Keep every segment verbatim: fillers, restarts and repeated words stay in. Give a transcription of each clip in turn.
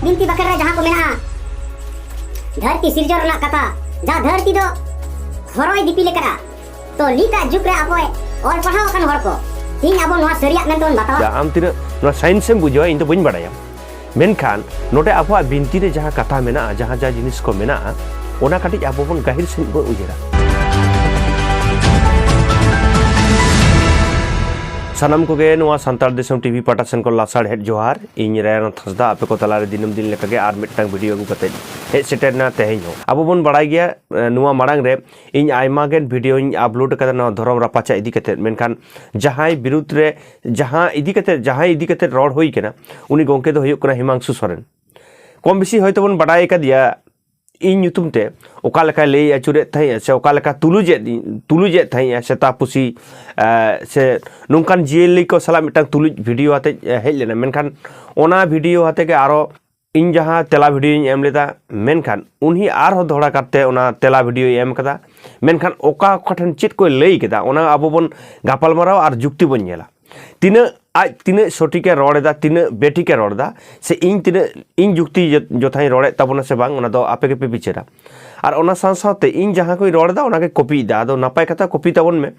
ᱵᱤᱱᱛᱤ ᱵᱟᱠᱷᱮᱲ ᱨᱮ ᱡᱟᱦᱟᱸ ᱠᱚ ᱢᱮᱱᱟᱜᱼᱟ, ᱫᱷᱟᱹᱨᱛᱤ ᱥᱤᱨᱡᱚᱱ ᱨᱮᱱᱟᱜ ᱠᱟᱛᱷᱟ, ᱡᱟᱦᱟᱸ ᱫᱷᱟᱹᱨᱛᱤ ᱫᱚ ᱦᱚᱨᱚᱭ ᱫᱤᱯᱤᱞ ᱟᱠᱟᱫᱼᱟ, ᱛᱚ ᱱᱤᱛᱟᱜ ᱡᱩᱜᱽ ᱨᱮ ᱟᱵᱚ ᱚᱞ ᱯᱟᱲᱦᱟᱣ ᱟᱠᱟᱱ ᱦᱚᱲ ᱠᱚ, ᱛᱮᱦᱮᱧ ᱟᱵᱚ ᱱᱚᱣᱟ ᱥᱟᱹᱨᱤᱭᱟᱜ ᱢᱮᱱᱛᱮ ᱵᱚᱱ ᱵᱟᱛᱟᱣᱟ᱾ ᱟᱢ ᱛᱤᱱᱟᱹᱜ ᱱᱚᱣᱟ ᱥᱟᱭᱮᱱᱥ ᱮᱢ ᱵᱩᱡᱷᱟᱹᱣᱟ, ᱤᱧ ᱫᱚ ᱵᱟᱹᱧ ᱵᱟᱲᱟᱭᱟ, ᱢᱮᱱᱠᱷᱟᱱ ᱱᱚᱰᱮ ᱟᱵᱚᱣᱟᱜ ᱵᱤᱱᱛᱤ ᱨᱮ ᱡᱟᱦᱟᱸ ᱠᱟᱛᱷᱟ ᱢᱮᱱᱟᱜᱼᱟ, ᱡᱟᱦᱟᱸ ᱡᱟᱦᱟᱸ ᱡᱤᱱᱤᱥ ᱠᱚ ᱢᱮᱱᱟᱜᱼᱟ, ᱚᱱᱟ ᱠᱟᱹᱴᱤᱡ ᱟᱵᱚ ᱵᱚᱱ ᱜᱟᱹᱦᱤᱨ ᱥᱟᱺᱦᱤᱡ ᱵᱚᱱ ᱩᱭᱦᱟᱹᱨᱟ᱾ ᱥᱟᱱᱟᱢ ᱠᱚᱜᱮ ᱱᱚᱣᱟ ᱥᱟᱱᱛᱟᱲ ᱫᱤᱥᱚᱢ ᱴᱤᱵᱷᱤ ᱯᱟᱦᱴᱟ ᱥᱮᱱ ᱠᱷᱚᱱ ᱞᱟᱥᱟᱲᱦᱮᱫ ᱡᱚᱦᱟᱨ᱾ ᱤᱧ ᱨᱟᱭᱱᱟᱛᱷ ᱦᱟᱸᱥᱫᱟ ᱟᱯᱮ ᱠᱚ ᱛᱟᱞᱟᱨᱮ ᱫᱤᱱᱟᱹᱢ ᱫᱤᱱ ᱞᱮᱠᱟᱜᱮ ᱟᱨ ᱢᱤᱫᱴᱟᱝ ᱵᱷᱤᱰᱤᱭᱳ ᱟᱹᱜᱩ ᱠᱟᱛᱮ ᱦᱮᱡ ᱥᱮᱴᱮᱨ ᱮᱱᱟ ᱛᱮᱦᱮᱧ ᱦᱚᱸ᱾ ᱟᱵᱚ ᱵᱚᱱ ᱵᱟᱲᱟᱭ ᱜᱮᱭᱟ, ᱮ, ᱱᱚᱣᱟ ᱢᱟᱲᱟᱝ ᱨᱮ ᱤᱧ ᱟᱭᱢᱟ ᱜᱟᱱ ᱵᱷᱤᱰᱤᱭᱳᱧ ᱟᱯᱞᱳᱰ ᱟᱠᱟᱫᱟ ᱱᱚᱣᱟ ᱫᱷᱚᱨᱚᱢ ᱨᱟᱯᱟᱪᱟᱜ ᱤᱫᱤ ᱠᱟᱛᱮ, ᱢᱮᱱᱠᱷᱟᱱ ᱡᱟᱦᱟᱸᱭ ᱵᱤᱨᱩᱫᱽ ᱨᱮ, ᱡᱟᱦᱟᱸ ᱤᱫᱤ ᱠᱟᱛᱮ, ᱡᱟᱦᱟᱸᱭ ᱤᱫᱤ ᱠᱟᱛᱮ ᱨᱚᱲ ᱦᱩᱭ ᱠᱟᱱᱟ, ᱩᱱᱤ ᱜᱚᱢᱠᱮ ᱫᱚ ᱦᱩᱭᱩᱜ ᱠᱟᱱᱟ ᱦᱤᱢᱟᱝᱥᱩ ᱥᱚᱨᱮᱱ᱾ ᱠᱚᱢ ᱵᱮᱥᱤ ᱦᱚᱭᱛᱳ ᱵᱚᱱ ᱵᱟᱰᱟᱭ ᱟᱠᱟᱫᱮᱭᱟ, ᱤᱧ ᱧᱩᱛᱩᱢ ᱛᱮ ᱚᱠᱟ ᱞᱮᱠᱟᱭ ᱞᱟᱹᱭ ᱟᱹᱪᱩᱨᱮᱫ ᱛᱟᱦᱮᱸᱫᱼᱟ ᱥᱮ ᱚᱠᱟ ᱞᱮᱠᱟ ᱛᱩᱞᱩᱡᱮᱫ, ᱛᱩᱞᱩᱡᱮᱫ ᱛᱟᱦᱮᱸᱫᱼᱟ ᱥᱮᱛᱟ ᱯᱩᱥᱤ, ᱮ, ᱥᱮ ᱱᱚᱝᱠᱟᱱ ᱡᱤᱭᱟᱹᱞᱤ ᱠᱚ ᱥᱟᱞᱟᱜ ᱢᱤᱫᱴᱟᱝ ᱛᱩᱞᱩᱡ ᱵᱷᱤᱰᱤᱭᱳ ᱟᱛᱮ, ᱮ, ᱦᱮᱡ ᱞᱮᱱᱟ᱾ ᱢᱮᱱᱠᱷᱟᱱ ᱚᱱᱟ ᱵᱷᱤᱰᱤᱭᱳ ᱟᱛᱮ ᱜᱮ ᱟᱨᱚ ᱤᱧ ᱡᱟᱦᱟᱸ ᱛᱮᱞᱟ ᱵᱷᱤᱰᱤᱭᱳᱧ ᱮᱢ ᱞᱮᱫᱟ, ᱢᱮᱱᱠᱷᱟᱱ ᱩᱱᱤ ᱟᱨᱦᱚᱸ ᱫᱚᱦᱲᱟ ᱠᱟᱨᱛᱮ ᱚᱱᱟ ᱛᱮᱞᱟ ᱵᱷᱤᱰᱤᱭᱳᱭ ᱮᱢ ᱠᱟᱫᱟ᱾ ᱢᱮᱱᱠᱷᱟᱱ ᱚᱠᱟ, ᱚᱠᱟ ᱴᱷᱮᱱ ᱪᱮᱫ ᱠᱚᱭ ᱞᱟᱹᱭ ᱠᱮᱫᱟ, ᱚᱱᱟ ᱟᱵᱚ ᱵᱚᱱ ᱜᱟᱯᱟᱞᱢᱟᱨᱟᱣᱟ ᱟᱨ ᱡᱩᱠᱛᱤ ᱵᱚᱱ ᱧᱮᱞᱟ᱾ ᱛᱤᱱᱟᱹᱜ ᱟᱡ ᱛᱤᱱᱟᱹᱜ ᱥᱚᱴᱷᱤᱠᱮ ᱨᱚᱲ ᱮᱫᱟ, ᱛᱤᱱᱟᱹᱜ ᱵᱮᱴᱷᱤᱠᱮ ᱨᱚᱲ ᱮᱫᱟ, ᱥᱮ ᱤᱧ ᱛᱤᱱᱟᱹᱜ ᱤᱧ ᱡᱩᱠᱛᱤ ᱡᱚ-, ᱡᱚᱛᱷᱟᱧ ᱨᱚᱲᱮᱫ ᱛᱟᱵᱚᱱᱟ ᱥᱮ ᱵᱟᱝ, ᱚᱱᱟ ᱫᱚ ᱟᱯᱮ ᱜᱮᱯᱮ ᱵᱤᱪᱟᱹᱨᱟ᱾ ᱟᱨ ᱚᱱᱟ ᱥᱟᱶ ᱥᱟᱶᱛᱮ ᱤᱧ ᱡᱟᱦᱟᱸ ᱠᱚᱧ ᱨᱚᱲ ᱮᱫᱟ, ᱚᱱᱟᱜᱮ ᱠᱚᱯᱤᱭᱮᱫᱟ᱾ ᱟᱫᱚ ᱱᱟᱯᱟᱭ ᱠᱟᱛᱷᱟ ᱠᱚᱯᱤ ᱛᱟᱵᱚᱱ ᱢᱮ,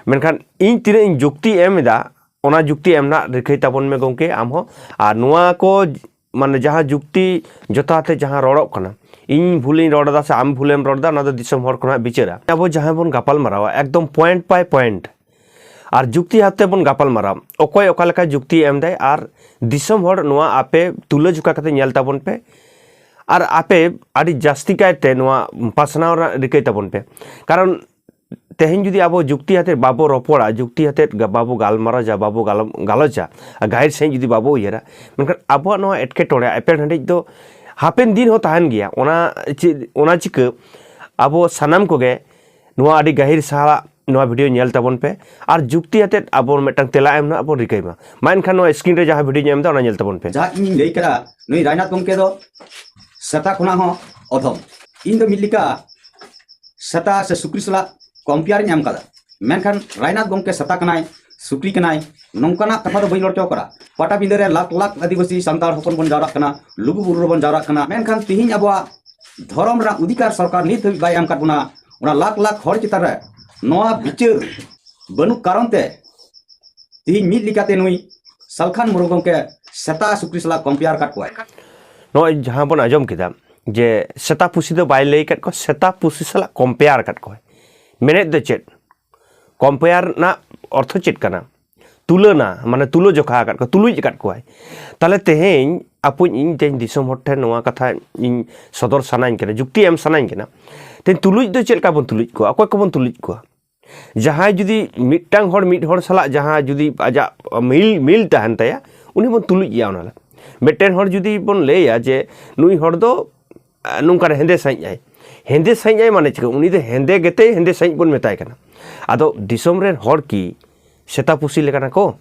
ᱢᱮᱱᱠᱷᱟᱱ ᱤᱧ ᱛᱤᱱᱟᱹᱜ ᱤᱧ ᱡᱩᱠᱛᱤ ᱮᱢ ᱮᱫᱟ, ᱚᱱᱟ ᱡᱩᱠᱛᱤ ᱮᱢ ᱨᱮᱱᱟᱜ ᱨᱤᱠᱟᱹᱭ ᱛᱟᱵᱚᱱ ᱢᱮ ᱜᱚᱢᱠᱮ, ᱟᱢ ᱦᱚᱸ᱾ ᱟᱨ ᱱᱚᱣᱟ ᱠᱚ, ᱢᱟᱱᱮ, ᱡᱟᱦᱟᱸ ᱡᱩᱠᱛᱤ ᱡᱚᱛᱷᱟᱛ ᱛᱮ ᱡᱟᱦᱟᱸ ᱨᱚᱲᱚᱜ ᱠᱟᱱᱟ, ᱤᱧ ᱵᱷᱩᱞᱤᱧ ᱨᱚᱲ ᱮᱫᱟ ᱥᱮ ᱟᱢ ᱵᱷᱩᱞᱮᱢ ᱨᱚᱲ ᱮᱫᱟ, ᱚᱱᱟ ᱫᱚ ᱫᱤᱥᱚᱢ ᱦᱚᱲ ᱠᱚ ᱱᱟᱦᱟᱜ ᱵᱤᱪᱟᱹᱨᱟ᱾ ᱟᱵᱚ ᱡᱟᱦᱟᱸ ᱵᱚᱱ ᱜᱟᱯᱟᱞ ᱢᱟᱨᱟᱣᱟ, ᱮᱠᱫᱚᱢ ᱯᱚᱭᱮᱱᱴ ᱵᱟᱭ ᱯᱚᱭᱮᱱᱴ ᱟᱨ ᱡᱩᱠᱛᱤ ᱟᱛᱮ ᱵᱚᱱ ᱜᱟᱯᱟᱞ ᱢᱟᱨᱟᱣᱟ᱾ ᱚᱠᱚᱭ ᱚᱠᱟ ᱞᱮᱠᱟ ᱡᱩᱠᱛᱤ ᱮᱢ ᱫᱟᱭ, ᱟᱨ ᱫᱤᱥᱚᱢ ᱦᱚᱲ ᱱᱚᱣᱟ ᱟᱯᱮ ᱛᱩᱞᱟᱹ ᱡᱚᱠᱷᱟ ᱠᱟᱛᱮ ᱧᱮᱞ ᱛᱟᱵᱚᱱ ᱯᱮ, ᱟᱨ ᱟᱯᱮ ᱟᱹᱰᱤ ᱡᱟᱹᱥᱛᱤ ᱠᱟᱭᱛᱮ ᱱᱚᱣᱟ ᱯᱟᱥᱱᱟᱣ ᱨᱮᱱᱟᱜ ᱨᱤᱠᱟᱹᱭ ᱛᱟᱵᱚᱱ ᱯᱮ᱾ ᱠᱟᱨᱚᱱ ᱛᱮᱦᱮᱧ ᱡᱩᱫᱤ ᱟᱵᱚ ᱡᱩᱠᱛᱤ ᱟᱛᱮᱫ ᱵᱟᱵᱚ ᱨᱚᱯᱚᱲᱟ, ᱡᱩᱠᱛᱤ ᱟᱛᱮᱫ ᱜᱟ-, ᱵᱟᱵᱚ ᱜᱟᱞᱢᱟᱨᱟᱣᱟ, ᱵᱟᱵᱚ ᱜᱟᱞᱚ-, ᱜᱟᱞᱚᱪᱟ, ᱟᱨ ᱜᱟᱹᱦᱤᱨ ᱥᱟᱺᱦᱤᱡ ᱡᱩᱫᱤ ᱵᱟᱵᱚ ᱩᱭᱦᱟᱹᱨᱟ, ᱢᱮᱱᱠᱷᱟᱱ ᱟᱵᱚᱣᱟᱜ ᱱᱚᱣᱟ ᱮᱴᱠᱮᱴᱚᱬᱮ, ᱮᱯᱮᱨᱦᱮᱸᱰᱮᱡ ᱫᱚ ᱦᱟᱯᱮᱱ ᱫᱤᱱ ᱦᱚᱸ ᱛᱟᱦᱮᱱ ᱜᱮᱭᱟ᱾ ᱚᱱᱟ ᱪᱮᱫ, ᱚᱱᱟ ᱪᱤᱠᱟᱹ ᱟᱵᱚ ᱥᱟᱱᱟᱢ ᱠᱚᱜᱮ ᱱᱚᱣᱟ ᱟᱹᱰᱤ ᱜᱟᱹᱦᱤᱨ ᱥᱟᱞᱟᱜ ᱱᱚᱣᱟ ᱵᱷᱤᱰᱤᱭᱳ ᱧᱮᱞ ᱛᱟᱵᱚᱱ ᱯᱮ, ᱟᱨ ᱡᱩᱠᱛᱤ ᱟᱛᱮᱫ ᱟᱵᱚ ᱢᱤᱫᱴᱟᱝ ᱛᱮᱞᱟ ᱮᱢ ᱨᱮᱱᱟᱜ ᱵᱚᱱ ᱨᱤᱠᱟᱹᱭ ᱢᱟ᱾ ᱢᱟ ᱮᱱᱠᱷᱟᱱ ᱱᱚᱣᱟ ᱥᱠᱨᱤᱱ ᱨᱮ ᱡᱟᱦᱟᱸ ᱵᱷᱤᱰᱤᱭᱳᱧ ᱮᱢ ᱮᱫᱟ, ᱚᱱᱟ ᱧᱮᱞ ᱛᱟᱵᱚᱱ ᱯᱮ᱾ ᱡᱟᱦᱟᱸ ᱤᱧᱤᱧ ᱞᱟᱹᱭ ᱠᱮᱫᱟ, ᱱᱩᱭ ᱨᱟᱭᱱᱟᱛᱷ ᱜᱚᱢᱠᱮ ᱫᱚ ᱥᱮᱛᱟ ᱠᱷᱚᱱᱟᱜ ᱦᱚᱸ ᱚᱫᱷᱚᱢ᱾ ᱤᱧ ᱫᱚ ᱢᱤᱫ ᱞᱮᱠᱟ ᱥᱮᱛᱟ ᱥᱮ ᱥᱩᱠᱨᱤ ᱥᱟᱞᱟᱜ ᱠᱚᱢᱯᱮᱭᱟᱨ ᱤᱧ ᱮᱢ ᱠᱟᱫᱟ, ᱢᱮᱱᱠᱷᱟᱱ ᱨᱟᱭᱱᱟᱛᱷ ᱜᱚᱢᱠᱮ ᱥᱮᱛᱟ ᱠᱟᱱᱟᱭ, ᱥᱩᱠᱨᱤ ᱠᱟᱱᱟᱭ, ᱱᱚᱝᱠᱟᱱᱟᱜ ᱠᱟᱛᱷᱟ ᱫᱚ ᱵᱟᱹᱧ ᱨᱚᱲ ᱦᱚᱪᱚ ᱠᱟᱫᱟ᱾ ᱯᱟᱴᱟᱵᱤᱸᱫᱟᱹ ᱨᱮ ᱞᱟᱠᱷ ᱞᱟᱠᱷ ᱟᱹᱫᱤᱵᱟᱹᱥᱤ ᱥᱟᱱᱛᱟᱲ ᱦᱚᱯᱚᱱ ᱵᱚᱱ ᱡᱟᱣᱨᱟᱜ ᱠᱟᱱᱟ, ᱞᱩᱜᱩᱵᱩᱨᱩ ᱨᱮᱵᱚᱱ ᱡᱟᱣᱨᱟᱜ ᱠᱟᱱᱟ, ᱢᱮᱱᱠᱷᱟᱱ ᱛᱤᱦᱤᱧ ᱟᱵᱚᱣᱟᱜ ᱫᱷᱚᱨᱚᱢ ᱨᱮᱱᱟᱜ ᱚᱫᱷᱤᱠᱟᱨ ᱥᱚᱨᱠᱟᱨ ᱱᱤᱛ ᱦᱟᱹᱵᱤᱡ ᱵᱟᱭ ᱮᱢ ᱟᱠᱟᱫ ᱵᱚᱱᱟ᱾ ᱚᱱᱟ ᱞᱟᱠᱷ ᱞᱟᱠᱷ ᱦᱚᱲ ᱪᱮᱛᱟᱱ ᱨᱮ ᱱᱚᱣᱟ ᱵᱤᱪᱟᱹᱨ ᱵᱟᱹᱱᱩᱜ ᱠᱟᱨᱚᱱ ᱛᱮ ᱛᱤᱦᱤᱧ ᱢᱤᱫ ᱞᱮᱠᱟᱛᱮ ᱱᱩᱭ ᱥᱟᱞᱠᱷᱟᱱ ᱢᱩᱨᱢᱩ ᱜᱚᱢᱠᱮ ᱥᱮᱛᱟ ᱥᱩᱠᱨᱤ ᱥᱟᱞᱟᱜ ᱠᱚᱢᱯᱮᱭᱟᱨ ᱟᱠᱟᱫ ᱠᱚᱣᱟᱭ᱾ ᱱᱚᱜᱼᱚᱭ ᱡᱟᱦᱟᱸ ᱵᱚᱱ ᱟᱸᱡᱚᱢ ᱠᱮᱫᱟ ᱡᱮ ᱥᱮᱛᱟ ᱯᱩᱥᱤ ᱫᱚ ᱵᱟᱭ ᱞᱟᱹᱭ ᱟᱠᱟᱫ ᱠᱚᱣᱟ, ᱥᱮᱛᱟ ᱯᱩᱥᱤ ᱥᱟᱞᱟᱜ ᱠᱚᱢᱯᱮᱭᱟᱨ ᱟᱠᱟᱫ ᱠᱚᱣᱟᱭ᱾ ᱢᱮᱱᱮᱫ ᱫᱚ ᱪᱮᱫ? ᱠᱚᱢᱯᱮᱭᱟᱨ ᱨᱮᱱᱟᱜ ᱚᱨᱛᱷᱚ ᱪᱮᱫ ᱠᱟᱱᱟ? ᱛᱩᱞᱟᱹᱱᱟ, ᱢᱟᱱᱮ ᱛᱩᱞᱟᱹ ᱡᱚᱠᱷᱟ ᱟᱠᱟᱫ ᱠᱚᱣᱟ, ᱛᱩᱞᱩᱡ ᱟᱠᱟᱫ ᱠᱚᱣᱟᱭ᱾ ᱛᱟᱦᱚᱞᱮ ᱛᱮᱦᱮᱧ ᱟᱯᱚᱧ ᱤᱧ ᱛᱮᱦᱮᱧ ᱫᱤᱥᱚᱢ ᱦᱚᱲ ᱴᱷᱮᱱ ᱱᱚᱣᱟ ᱠᱟᱛᱷᱟ ᱤᱧ ᱥᱚᱫᱚᱨ ᱥᱟᱱᱟᱧ ᱠᱟᱱᱟ, ᱡᱩᱠᱛᱤ ᱮᱢ ᱥᱟᱱᱟᱧ ᱠᱟᱱᱟ᱾ ᱛᱮᱦᱮᱧ ᱛᱩᱞᱩᱡ ᱫᱚ ᱪᱮᱫ ᱞᱮᱠᱟ ᱵᱚᱱ ᱛᱩᱞᱩᱡ ᱠᱚᱣᱟ? ᱚᱠᱚᱭ ᱠᱚᱵᱚᱱ ᱛᱩᱞᱩᱡ ᱠᱚᱣᱟ? ᱡᱟᱦᱟᱸᱭ ᱡᱩᱫᱤ ᱢᱤᱫᱴᱟᱝ ᱦᱚᱲ ᱢᱤᱫ ᱦᱚᱲ ᱥᱟᱞᱟᱜ ᱡᱟᱦᱟᱸ ᱡᱩᱫᱤ ᱟᱡᱟᱜ ᱢᱤᱞ ᱢᱤᱞ ᱛᱟᱦᱮᱱ ᱛᱟᱭᱟ, ᱩᱱᱤ ᱵᱚᱱ ᱛᱩᱞᱩᱡ ᱮᱭᱟ᱾ ᱚᱱᱟ ᱞᱟᱹᱜᱤᱫ ᱢᱤᱫᱴᱮᱱ ᱦᱚᱲ ᱡᱩᱫᱤ ᱵᱚᱱ ᱞᱟᱹᱭᱟ ᱡᱮ ᱱᱩᱭ ᱦᱚᱲ ᱫᱚ ᱟᱨ ᱱᱚᱝᱠᱟᱱ ᱦᱮᱸᱫᱮ ᱥᱟᱹᱦᱤᱡ ᱟᱭ, ᱦᱮᱸᱫᱮ ᱥᱟᱹᱦᱤᱡ ᱟᱭ ᱢᱟᱱᱮ ᱪᱤᱠᱟᱹ? ᱩᱱᱤ ᱫᱚ ᱦᱮᱸᱫᱮ ᱜᱮᱛᱮ ᱦᱮᱸᱫᱮ ᱥᱟᱹᱦᱤᱡ ᱵᱚᱱ ᱢᱮᱛᱟᱭ ᱠᱟᱱᱟ᱾ ᱟᱫᱚ ᱫᱤᱥᱚᱢ ᱨᱮᱱ ᱦᱚᱲ ᱠᱤ ᱥᱮᱛᱟ ᱯᱩᱥᱤ ᱞᱮᱠᱟᱱᱟ ᱠᱚ?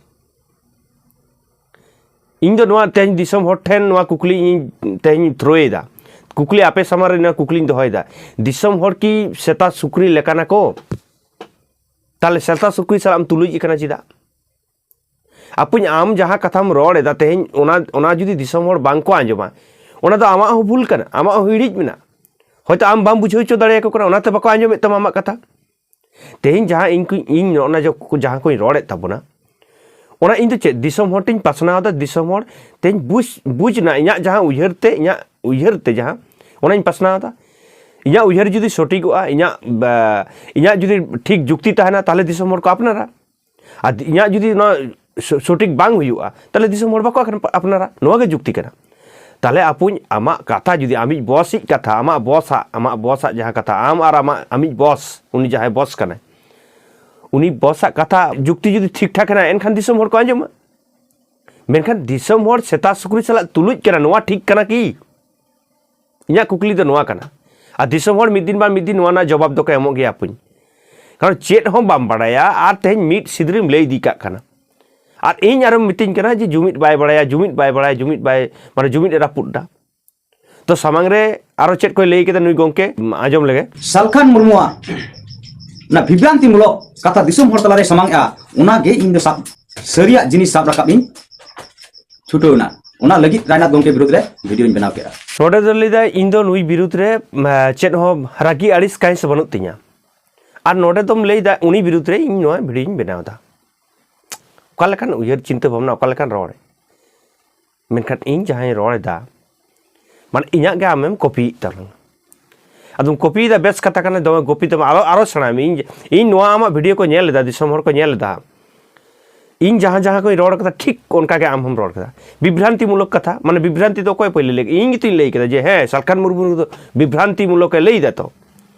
ᱤᱧ ᱫᱚ ᱱᱚᱣᱟ ᱛᱮᱦᱮᱧ ᱫᱤᱥᱚᱢ ᱦᱚᱲ ᱴᱷᱮᱱ ᱱᱚᱣᱟ ᱠᱩᱠᱞᱤ ᱤᱧ ᱛᱮᱦᱮᱧ ᱛᱷᱨᱳᱭᱮᱫᱟ, ᱠᱩᱠᱞᱤ ᱟᱯᱮ ᱥᱟᱢᱟᱝ ᱨᱮ ᱱᱚᱣᱟ ᱠᱩᱠᱞᱤᱧ ᱫᱚᱦᱚᱭᱮᱫᱟ, ᱫᱤᱥᱚᱢ ᱦᱚᱲ ᱠᱤ ᱥᱮᱛᱟ ᱥᱩᱠᱨᱤ ᱞᱮᱠᱟᱱᱟ ᱠᱚ? ᱛᱟᱦᱞᱮ ᱥᱮᱛᱟ ᱥᱩᱠᱨᱤ ᱥᱟᱞᱟᱜ ᱮᱢ ᱛᱩᱞᱩᱡ ᱟᱠᱟᱱᱟ ᱪᱮᱫᱟᱜ? ᱟᱯᱚᱧ ᱟᱢ ᱡᱟᱦᱟᱸ ᱠᱟᱛᱷᱟᱢ ᱨᱚᱲ ᱮᱫᱟ ᱛᱮᱦᱮᱧ, ᱚᱱᱟ ᱚᱱᱟ ᱡᱩᱫᱤ ᱫᱤᱥᱚᱢ ᱦᱚᱲ ᱵᱟᱝ ᱠᱚ ᱟᱸᱡᱚᱢᱟ, ᱚᱱᱟ ᱫᱚ ᱟᱢᱟᱜ ᱦᱚᱸ ᱵᱷᱩᱞ ᱠᱟᱱᱟ, ᱟᱢᱟᱜ ᱦᱚᱸ ᱦᱤᱲᱤᱡ ᱢᱮᱱᱟᱜᱼᱟ᱾ ᱦᱚᱭᱛᱳ ᱟᱢ ᱵᱟᱢ ᱵᱩᱡᱷᱟᱹᱣ ᱦᱚᱪᱚ ᱫᱟᱲᱮᱭᱟᱠᱚ ᱠᱟᱱᱟ, ᱚᱱᱟᱛᱮ ᱵᱟᱠᱚ ᱟᱸᱡᱚᱢᱮᱫ ᱛᱟᱢᱟ ᱟᱢᱟᱜ ᱠᱟᱛᱷᱟ᱾ ᱛᱮᱦᱮᱧ ᱡᱟᱦᱟᱸ ᱤᱧ ᱠᱚ ᱤᱧ ᱱᱚᱜᱼᱚ ᱱᱟ ᱡᱚ- ᱡᱟᱦᱟᱸ ᱠᱚᱧ ᱨᱚᱲᱮᱫ ᱛᱟᱵᱚᱱᱟ, ᱚᱱᱟ ᱤᱧ ᱫᱚ ᱪᱮᱫ ᱫᱤᱥᱚᱢ ᱦᱚᱲ ᱴᱷᱮᱱ ᱯᱟᱥᱱᱟᱣ ᱮᱫᱟ? ᱫᱤᱥᱚᱢ ᱦᱚᱲ ᱛᱮᱦᱮᱧ ᱵᱩᱡᱽ ᱵᱩᱡᱽ ᱨᱮᱱᱟᱜ ᱤᱧᱟᱹᱜ ᱡᱟᱦᱟᱸ ᱩᱭᱦᱟᱹᱨ ᱛᱮ, ᱤᱧᱟᱹᱜ ᱩᱭᱦᱟᱹᱨ ᱛᱮ ᱡᱟᱦᱟᱸ, ᱚᱱᱟᱧ ᱯᱟᱥᱱᱟᱣ ᱮᱫᱟ᱾ ᱤᱧᱟᱹᱜ ᱩᱭᱦᱟᱹᱨ ᱡᱩᱫᱤ ᱥᱚᱴᱷᱤᱠᱚᱜᱼᱟ, ᱤᱧᱟᱹᱜ ᱵᱟ- ᱤᱧᱟᱹᱜ ᱡᱩᱫᱤ ᱴᱷᱤᱠ ᱡᱩᱠᱛᱤ ᱛᱟᱦᱮᱱᱟ, ᱛᱟᱦᱚᱞᱮ ᱫᱤᱥᱚᱢ ᱦᱚᱲ ᱠᱚ ᱟᱯᱱᱟᱨᱟ᱾ ᱟᱨ ᱤᱧᱟᱹᱜ ᱡᱩᱫᱤ ᱱᱚᱣᱟ ᱥᱚ- ᱥᱚᱴᱷᱤᱠ ᱵᱟᱝ ᱦᱩᱭᱩᱜᱼᱟ, ᱛᱟᱦᱚᱞᱮ ᱫᱤᱥᱚᱢ ᱦᱚᱲ ᱵᱟᱠᱚ ᱟᱯᱱᱟᱨᱟ᱾ ᱱᱚᱣᱟ ᱜᱮ ᱡᱩᱠᱛᱤ ᱠᱟᱱᱟ᱾ ᱛᱟᱦᱚᱞᱮ ᱟᱯᱚᱧ ᱟᱢᱟᱜ ᱠᱟᱛᱷᱟ ᱡᱩᱫᱤ ᱟᱢᱤᱡ ᱵᱚᱥ ᱤᱡ ᱠᱟᱛᱷᱟ, ᱟᱢᱟᱜ ᱵᱚᱥ ᱟᱜ ᱟᱢᱟᱜ ᱵᱚᱥ ᱟᱜ ᱡᱟᱦᱟᱸ ᱠᱟᱛᱷᱟ, ᱟᱢ ᱟᱨ ᱟᱢᱟᱜ ᱟᱢᱤᱡ ᱵᱚᱥ, ᱩᱱᱤ ᱡᱟᱦᱟᱸᱭ ᱵᱚᱥ ᱠᱟᱱᱟᱭ, ᱩᱱᱤ ᱵᱚᱥ ᱟᱜ ᱠᱟᱛᱷᱟ ᱡᱩᱠᱛᱤ ᱡᱩᱫᱤ ᱴᱷᱤᱠ ᱴᱷᱟᱠ ᱦᱮᱱᱟᱜᱼᱟ, ᱮᱱᱠᱷᱟᱱ ᱫᱤᱥᱚᱢ ᱦᱚᱲ ᱠᱚ ᱟᱸᱡᱚᱢᱟ᱾ ᱢᱮᱱᱠᱷᱟᱱ ᱫᱤᱥᱚᱢ ᱦᱚᱲ ᱥᱮᱛᱟ ᱥᱩᱠᱨᱤ ᱥᱟᱞᱟᱜ ᱛᱩᱞᱩᱡ ᱠᱟᱱᱟ, ᱱᱚᱣᱟ ᱴᱷᱤᱠ ᱠᱟᱱᱟ ᱠᱤ? ᱤᱧᱟᱹᱜ ᱠᱩᱠᱞᱤ ᱫᱚ ᱱᱚᱣᱟ ᱠᱟᱱᱟ᱾ ᱟᱨ ᱫᱤᱥᱚᱢ ᱦᱚᱲ ᱢᱤᱫ ᱫᱤᱱ ᱵᱟᱝ ᱢᱤᱫ ᱫᱤᱱ ᱱᱚᱣᱟ ᱨᱮᱱᱟᱜ ᱡᱚᱵᱟᱵ ᱫᱚᱠᱚ ᱮᱢᱚᱜ ᱜᱮᱭᱟ ᱟᱯᱚᱧ᱾ ᱠᱟᱨᱚᱱ ᱪᱮᱫ ᱦᱚᱸ ᱵᱟᱢ ᱵᱟᱲᱟᱭᱟ ᱟᱨ ᱛᱮᱦᱮᱧ ᱢᱤᱫ ᱥᱤᱫᱽᱨᱤᱢ ᱞᱟᱹᱭ ᱤᱫᱤ ᱠᱟᱜ ᱠᱟᱱᱟ᱾ ᱟᱨ ᱤᱧ ᱟᱨᱚᱢ ᱢᱤᱛᱟᱹᱧ ᱠᱟᱱᱟ ᱡᱮ ᱡᱩᱢᱤᱫ ᱵᱟᱭ ᱵᱟᱲᱟᱭᱟ, ᱡᱩᱢᱤᱫ ᱵᱟᱭ ᱵᱟᱲᱟᱭᱟ, ᱡᱩᱢᱤᱫ ᱵᱟᱭ, ᱢᱟᱱᱮ ᱡᱩᱢᱤᱫ ᱮ ᱨᱟᱹᱯᱩᱫ ᱫᱟ᱾ ᱛᱚ ᱥᱟᱢᱟᱝ ᱨᱮ ᱟᱨᱚ ᱪᱮᱫ ᱠᱚᱭ ᱞᱟᱹᱭ ᱠᱮᱫᱟ ᱱᱩᱭ ᱜᱚᱝᱠᱮ, ᱟᱸᱡᱚᱢ ᱞᱮᱜᱮ᱾ ᱥᱟᱞᱠᱷᱟᱱ ᱢᱩᱨᱢᱩᱣᱟᱜ ᱚᱱᱟ ᱵᱷᱤᱵᱽᱨᱟᱱᱛᱤᱢᱩᱞᱚᱠ ᱠᱟᱛᱷᱟ ᱫᱤᱥᱚᱢ ᱦᱚᱲ ᱛᱟᱞᱟᱨᱮ ᱥᱟᱢᱟᱝ ᱮᱜᱼᱟ, ᱚᱱᱟᱜᱮ ᱤᱧ ᱫᱚ ᱥᱟᱵ ᱥᱟᱹᱨᱤᱭᱟᱜ ᱡᱤᱱᱤᱥ ᱥᱟᱵ ᱨᱟᱠᱟᱵ ᱤᱧ ᱪᱷᱩᱴᱟᱹᱣ ᱮᱱᱟ᱾ ᱚᱱᱟ ᱞᱟᱹᱜᱤᱫ ᱨᱟᱭᱱᱟᱛᱷ ᱜᱚᱢᱠᱮ ᱵᱤᱨᱩᱫᱽ ᱨᱮ ᱵᱷᱤᱰᱤᱭᱳᱧ ᱵᱮᱱᱟᱣ ᱠᱮᱫᱟ᱾ ᱱᱚᱰᱮ ᱫᱚ ᱞᱟᱹᱭᱫᱟᱭ, ᱤᱧ ᱫᱚ ᱱᱩᱭ ᱵᱤᱨᱩᱫᱽ ᱨᱮ ᱪᱮᱫ ᱦᱚᱸ ᱨᱟᱹᱜᱤ ᱟᱹᱲᱤᱥ ᱠᱟᱹᱦᱤᱥ ᱵᱟᱹᱱᱩᱜ ᱛᱤᱧᱟ᱾ ᱟᱨ ᱱᱚᱰᱮ ᱫᱚᱢ ᱞᱟᱹᱭᱫᱟ ᱩᱱᱤ ᱵᱤᱨᱩᱫᱽ ᱨᱮ ᱤᱧ ᱱᱚᱣᱟ ᱵᱷᱤᱰᱤᱭᱳᱧ ᱵᱮᱱᱟᱣ ᱮᱫᱟ᱾ ᱚᱠᱟ ᱞᱮᱠᱟᱱ ᱩᱭᱦᱟᱹᱨ ᱪᱤᱱᱛᱟᱹ ᱵᱷᱟᱵᱽᱱᱟ, ᱚᱠᱟ ᱞᱮᱠᱟᱱ ᱨᱚᱲ? ᱢᱮᱱᱠᱷᱟᱱ ᱤᱧ ᱡᱟᱦᱟᱸᱧ ᱨᱚᱲ ᱮᱫᱟ, ᱢᱟᱱᱮ ᱤᱧᱟᱹᱜ ᱜᱮ ᱟᱢᱮᱢ ᱠᱚᱯᱤᱭᱮᱫ ᱛᱟᱞᱟᱝ᱾ ᱟᱫᱚᱢ ᱠᱚᱯᱤᱭᱮᱫᱟ, ᱵᱮᱥ ᱠᱟᱛᱷᱟ ᱠᱟᱱᱟ, ᱫᱚᱢᱮ ᱠᱚᱯᱤ ᱛᱟᱢᱟ, ᱟᱨᱚ, ᱟᱨᱚ ᱥᱮᱬᱟᱭ ᱢᱮ᱾ ᱤᱧ, ᱤᱧ ᱱᱚᱣᱟ ᱟᱢᱟᱜ ᱵᱷᱤᱰᱤᱭᱳ ᱠᱚ ᱧᱮᱞ ᱮᱫᱟ, ᱫᱤᱥᱚᱢ ᱦᱚᱲ ᱠᱚ ᱧᱮᱞ ᱮᱫᱟ᱾ ᱤᱧ ᱡᱟᱦᱟᱸ ᱡᱟᱦᱟᱸ ᱠᱚᱧ ᱨᱚᱲ ᱠᱟᱫᱟ, ᱴᱷᱤᱠ ᱚᱱᱠᱟ ᱜᱮ ᱟᱢ ᱦᱚᱸᱢ ᱨᱚᱲ ᱠᱟᱫᱟ᱾ ᱵᱤᱵᱷᱨᱟᱱᱛᱤ ᱢᱩᱞᱚᱠ ᱠᱟᱛᱷᱟ, ᱢᱟᱱᱮ ᱵᱤᱵᱷᱨᱟᱱᱛᱤ ᱫᱚ ᱚᱠᱚᱭ ᱯᱳᱭᱞᱳ ᱞᱟᱹᱭ ᱠᱮᱫᱟ? ᱤᱧ ᱜᱮᱛᱚᱧ ᱞᱟᱹᱭ ᱠᱮᱫᱟ ᱡᱮ, ᱦᱮᱸ, ᱥᱟᱞᱠᱷᱟᱱ ᱢᱩᱨᱢᱩ ᱫᱚ ᱵᱤᱵᱷᱨᱟᱱᱛᱤ ᱢᱩᱞᱚᱠ ᱮ ᱞᱟᱹᱭ ᱮᱫᱟ ᱛᱚ᱾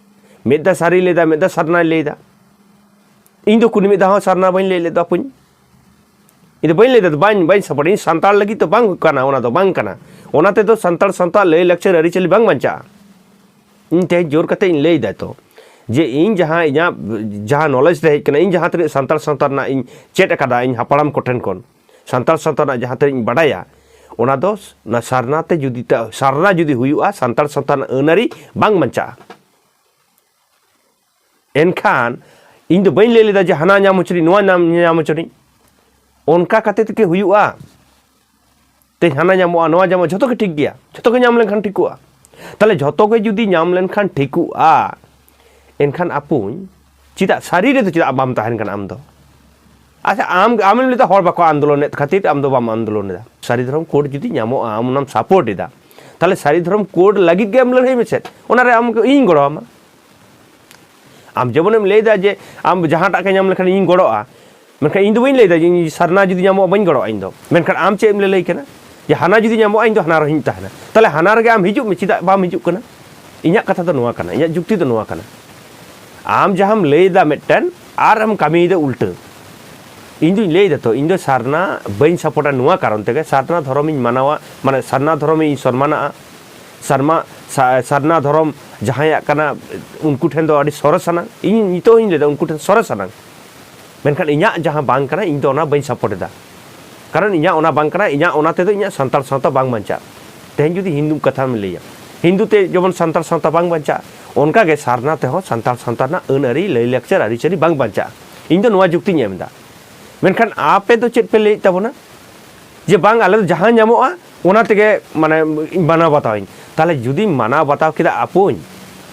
ᱢᱤᱫ ᱫᱷᱟᱣ ᱥᱟᱹᱨᱤ ᱞᱟᱹᱭ ᱮᱫᱟ, ᱢᱤᱫ ᱫᱷᱟᱣ ᱥᱟᱨᱱᱟᱭ ᱞᱟᱹᱭ ᱮᱫᱟ᱾ ᱤᱧ ᱫᱚ ᱠᱩᱱᱤ ᱢᱤᱫ ᱫᱷᱟᱣ ᱦᱚᱸ ᱥᱟᱨᱱᱟ ᱵᱟᱹᱧ ᱞᱟᱹᱭ ᱞᱮᱫ ᱫᱚ ᱟᱯᱩᱧ᱾ ᱤᱧ ᱫᱚ ᱵᱟᱹᱧ ᱞᱟᱹᱭ ᱫᱟ, ᱵᱟᱹᱧ, ᱵᱟᱹᱧ ᱥᱟᱯᱳᱨᱴ᱾ ᱤᱧ ᱥᱟᱱᱛᱟᱲ ᱞᱟᱹᱜᱤᱫ ᱫᱚ ᱵᱟᱝ ᱠᱟᱱᱟ, ᱚᱱᱟ ᱫᱚ ᱵᱟᱝ ᱠᱟᱱᱟ᱾ ᱚᱱᱟ ᱛᱮᱫᱚ ᱥᱟᱱᱛᱟᱲ ᱥᱟᱶᱛᱟ ᱞᱟᱹᱭ ᱞᱟᱠᱪᱟᱨ ᱟᱹᱨᱤᱪᱟᱹᱞᱤ ᱵᱟᱝ ᱵᱟᱧᱪᱟᱜᱼᱟ᱾ ᱤᱧ ᱛᱮᱦᱮᱧ ᱡᱳᱨ ᱠᱟᱛᱮ ᱤᱧ ᱞᱟᱹᱭ ᱫᱟ ᱛᱚ, ᱡᱮ ᱤᱧ ᱡᱟᱦᱟᱸ ᱤᱧᱟᱹᱜ ᱡᱟᱦᱟᱸ ᱱᱚᱞᱮᱡᱽ ᱨᱮ ᱦᱮᱡ ᱠᱟᱱᱟ, ᱤᱧ ᱡᱟᱦᱟᱸ ᱛᱤᱱᱟᱹᱜ ᱥᱟᱱᱛᱟᱲ ᱥᱟᱶᱛᱟ ᱨᱮᱱᱟᱜ ᱤᱧ ᱪᱮᱫ ᱟᱠᱟᱫᱟ ᱤᱧ ᱦᱟᱯᱲᱟᱢ ᱠᱚᱴᱷᱮᱱ ᱠᱷᱚᱱ, ᱥᱟᱱᱛᱟᱲ ᱥᱟᱶᱛᱟ ᱨᱮᱱᱟᱜ ᱡᱟᱦᱟᱸ ᱛᱤᱱᱟᱹᱜ ᱤᱧ ᱵᱟᱰᱟᱭᱟ, ᱚᱱᱟ ᱫᱚ ᱚᱱᱟ ᱥᱟᱨᱱᱟ ᱛᱮ ᱡᱩᱫᱤ ᱛᱟ-, ᱥᱟᱨᱱᱟ ᱡᱩᱫᱤ ᱦᱩᱭᱩᱜᱼᱟ, ᱥᱟᱱᱛᱟᱲ ᱥᱟᱶᱛᱟ ᱨᱮᱱᱟᱜ ᱟᱹᱱ ᱟᱹᱨᱤ ᱵᱟᱝ ᱵᱟᱧᱪᱟᱜᱼᱟ᱾ ᱮᱱᱠᱷᱟᱱ ᱤᱧ ᱫᱚ ᱵᱟᱹᱧ ᱞᱟᱹᱭ ᱞᱮᱫᱟ ᱡᱮ ᱦᱟᱱᱟ ᱧᱟᱢ ᱦᱚᱪᱚᱱᱤᱡ, ᱱᱚᱣᱟ ᱧᱟᱢ, ᱧᱟᱢ ᱦᱚᱪᱚᱱᱤᱡ᱾ ᱚᱱᱠᱟ ᱠᱟᱛᱮ ᱛᱮᱜᱮ ᱦᱩᱭᱩᱜᱼᱟ᱾ ᱛᱮᱦᱮᱧ ᱦᱟᱱᱟ ᱧᱟᱢᱚᱜᱼᱟ, ᱱᱚᱣᱟ ᱧᱟᱢᱚᱜᱼᱟ, ᱡᱷᱚᱛᱚ ᱜᱮ ᱴᱷᱤᱠ ᱜᱮᱭᱟ, ᱡᱷᱚᱛᱚ ᱜᱮ ᱧᱟᱢ ᱞᱮᱱᱠᱷᱟᱱ ᱴᱷᱤᱠᱚᱜᱼᱟ᱾ ᱛᱟᱦᱞᱮ ᱡᱷᱚᱛᱚ ᱜᱮ ᱡᱩᱫᱤ ᱧᱟᱢ ᱞᱮᱱᱠᱷᱟᱱ ᱴᱷᱤᱠᱚᱜᱼᱟ, ᱮᱱᱠᱷᱟᱱ ᱟᱯᱩᱧ ᱪᱮᱫᱟᱜ ᱥᱟᱹᱨᱤ ᱨᱮᱫᱚ ᱪᱮᱫᱟᱜ ᱵᱟᱢ ᱛᱟᱦᱮᱱ ᱠᱟᱱᱟ ᱟᱢ ᱫᱚ? ᱟᱪᱪᱷᱟ, ᱟᱢ, ᱟᱢᱮᱢ ᱞᱟᱹᱭᱫᱟ ᱦᱚᱲ ᱵᱟᱠᱚ ᱟᱱᱫᱳᱞᱚᱱᱮᱫ ᱠᱷᱟᱹᱛᱤᱨ ᱟᱢ ᱫᱚ ᱵᱟᱢ ᱟᱱᱫᱳᱞᱚᱱ ᱮᱫᱟ᱾ ᱥᱟᱹᱨᱤ ᱫᱷᱚᱨᱚᱢ ᱠᱳᱰ ᱡᱩᱫᱤ ᱧᱟᱢᱚᱜᱼᱟ, ᱟᱢ ᱚᱱᱟᱢ ᱥᱟᱯᱳᱨᱴ ᱮᱫᱟ, ᱛᱟᱦᱞᱮ ᱥᱟᱹᱨᱤ ᱫᱷᱚᱨᱚᱢ ᱠᱳᱰ ᱞᱟᱹᱜᱤᱫ ᱜᱮ ᱟᱢ ᱞᱟᱹᱲᱦᱟᱹᱭ ᱢᱮᱥᱮ, ᱚᱱᱟᱨᱮ ᱟᱢ, ᱤᱧ ᱜᱚᱲᱚ ᱟᱢᱟ᱾ ᱟᱢ ᱡᱮᱢᱚᱱᱮᱢ ᱞᱟᱹᱭᱫᱟ ᱡᱮ ᱟᱢ ᱡᱟᱦᱟᱸᱴᱟᱜ ᱜᱮ ᱧᱟᱢ ᱞᱮᱠᱷᱟᱱ ᱤᱧ ᱜᱚᱲᱚᱜᱼᱟ, ᱢᱮᱱᱠᱷᱟᱱ ᱤᱧ ᱫᱚ ᱵᱟᱹᱧ ᱞᱟᱹᱭᱫᱟ ᱡᱮ ᱤᱧ ᱥᱟᱨᱱᱟ ᱡᱩᱫᱤ ᱧᱟᱢᱚᱜᱼᱟ ᱵᱟᱹᱧ ᱜᱚᱲᱚᱜᱼᱟ ᱤᱧ ᱫᱚ, ᱢᱮᱱᱠᱷᱟᱱ ᱟᱢ ᱪᱮᱫ ᱮᱢ ᱞᱟᱹᱞᱟᱹᱭ ᱠᱟᱱᱟ ᱡᱮ ᱦᱟᱱᱟ ᱡᱩᱫᱤ ᱧᱟᱢᱚᱜᱼᱟ ᱤᱧ ᱫᱚ ᱦᱟᱱᱟ ᱨᱮᱦᱚᱸᱧ ᱛᱟᱦᱮᱱᱟ? ᱛᱟᱦᱞᱮ ᱦᱟᱱᱟ ᱨᱮᱜᱮ ᱟᱢ ᱦᱤᱡᱩᱜ ᱢᱮ, ᱪᱮᱫᱟᱜ ᱵᱟᱢ ᱦᱤᱡᱩᱜ ᱠᱟᱱᱟ? ᱤᱧᱟᱹᱜ ᱠᱟᱛᱷᱟ ᱫᱚ ᱱᱚᱣᱟ ᱠᱟᱱᱟ, ᱤᱧᱟᱹᱜ ᱡᱩᱠᱛᱤ ᱫᱚ ᱱᱚᱣᱟ ᱠᱟᱱᱟ, ᱟᱢ ᱡᱟᱦᱟᱸᱢ ᱞᱟᱹᱭᱫᱟ ᱢᱤᱫᱴᱮᱱ ᱟᱨ ᱮᱢ ᱠᱟᱹᱢᱤᱭᱮᱫᱟ ᱩᱞᱴᱟᱹ᱾ ᱤᱧ ᱫᱩᱧ ᱞᱟᱹᱭ ᱫᱟᱛᱚ, ᱤᱧ ᱫᱚ ᱥᱟᱨᱱᱟ ᱵᱟᱹᱧ ᱥᱟᱯᱳᱨᱴᱟ ᱱᱚᱣᱟ ᱠᱟᱨᱚᱱ ᱛᱮᱜᱮ, ᱥᱟᱨᱱᱟ ᱫᱷᱚᱨᱚᱢᱤᱧ ᱢᱟᱱᱟᱣᱟ, ᱢᱟᱱᱮ ᱥᱟᱨᱱᱟ ᱫᱷᱚᱨᱚᱢᱤᱧ ᱥᱚᱱᱢᱟᱱᱟᱜᱼᱟ᱾ ᱥᱟᱨᱢᱟ, ᱥᱟ-, ᱥᱟᱨᱱᱟ ᱫᱷᱚᱨᱚᱢ ᱡᱟᱦᱟᱸᱭᱟᱜ ᱠᱟᱱᱟ, ᱩᱱᱠᱩ ᱴᱷᱮᱱ ᱫᱚ ᱟᱹᱰᱤ ᱥᱚᱨᱮᱥ ᱟᱱᱟᱝ, ᱤᱧ ᱱᱤᱛᱚᱜ ᱦᱚᱸᱧ ᱞᱟᱹᱭᱫᱟ ᱩᱱᱠᱩ ᱴᱷᱮᱱ ᱥᱚᱨᱮᱥ ᱟᱱᱟᱝ᱾ ᱢᱮᱱᱠᱷᱟᱱ ᱤᱧᱟᱹᱜ ᱡᱟᱦᱟᱸ ᱵᱟᱝ ᱠᱟᱱᱟ, ᱤᱧ ᱫᱚ ᱚᱱᱟ ᱵᱟᱹᱧ ᱥᱟᱯᱳᱨᱴ ᱮᱫᱟ᱾ ᱠᱟᱨᱚᱱ ᱤᱧᱟᱹᱜ ᱚᱱᱟ ᱵᱟᱝ ᱠᱟᱱᱟ, ᱤᱧᱟᱹᱜ ᱚᱱᱟ ᱛᱮᱫᱚ ᱤᱧᱟᱹᱜ ᱥᱟᱱᱛᱟᱲ ᱥᱟᱶᱛᱟ ᱵᱟᱝ ᱵᱟᱧᱪᱟᱜᱼᱟ᱾ ᱛᱮᱦᱮᱧ ᱡᱩᱫᱤ ᱦᱤᱱᱫᱩ ᱠᱟᱛᱷᱟᱢ ᱞᱟᱹᱭᱟ, ᱦᱤᱱᱫᱩ ᱛᱮ ᱡᱮᱢᱚᱱ ᱥᱟᱱᱛᱟᱲ ᱥᱟᱶᱛᱟ ᱵᱟᱝ ᱵᱟᱧᱪᱟᱜᱼᱟ, ᱚᱱᱠᱟᱜᱮ ᱥᱟᱨᱱᱟ ᱛᱮᱦᱚᱸ ᱥᱟᱱᱛᱟᱲ ᱥᱟᱶᱛᱟ ᱨᱮᱱᱟᱜ ᱟᱹᱱ ᱟᱹᱨᱤ, ᱞᱟᱹᱭᱼᱞᱟᱠᱪᱟᱨ, ᱟᱹᱨᱤᱪᱟᱹᱞᱤ ᱵᱟᱝ ᱵᱟᱧᱪᱟᱜᱼᱟ᱾ ᱤᱧ ᱫᱚ ᱱᱚᱣᱟ ᱡᱩᱠᱛᱤᱧ ᱮᱢ ᱮᱫᱟ᱾ ᱢᱮᱱᱠᱷᱟᱱ ᱟᱯᱮ ᱫᱚ ᱪᱮᱫ ᱯᱮ ᱞᱟᱹᱭᱮᱫ ᱛᱟᱵᱚᱱᱟ? ᱡᱮ ᱵᱟᱝ, ᱟᱞᱮ ᱫᱚ ᱡᱟᱦᱟᱸ ᱧᱟᱢᱚᱜᱼᱟ ᱚᱱᱟ ᱛᱮᱜᱮ, ᱢᱟᱱᱮ, ᱤᱧ ᱢᱟᱱᱟᱣ ᱵᱟᱛᱟᱣᱟᱹᱧ᱾ ᱛᱟᱦᱚᱞᱮ ᱡᱩᱫᱤ ᱢᱟᱱᱟᱣ ᱵᱟᱛᱟᱣ ᱠᱮᱫᱟ ᱟᱯᱚᱧ,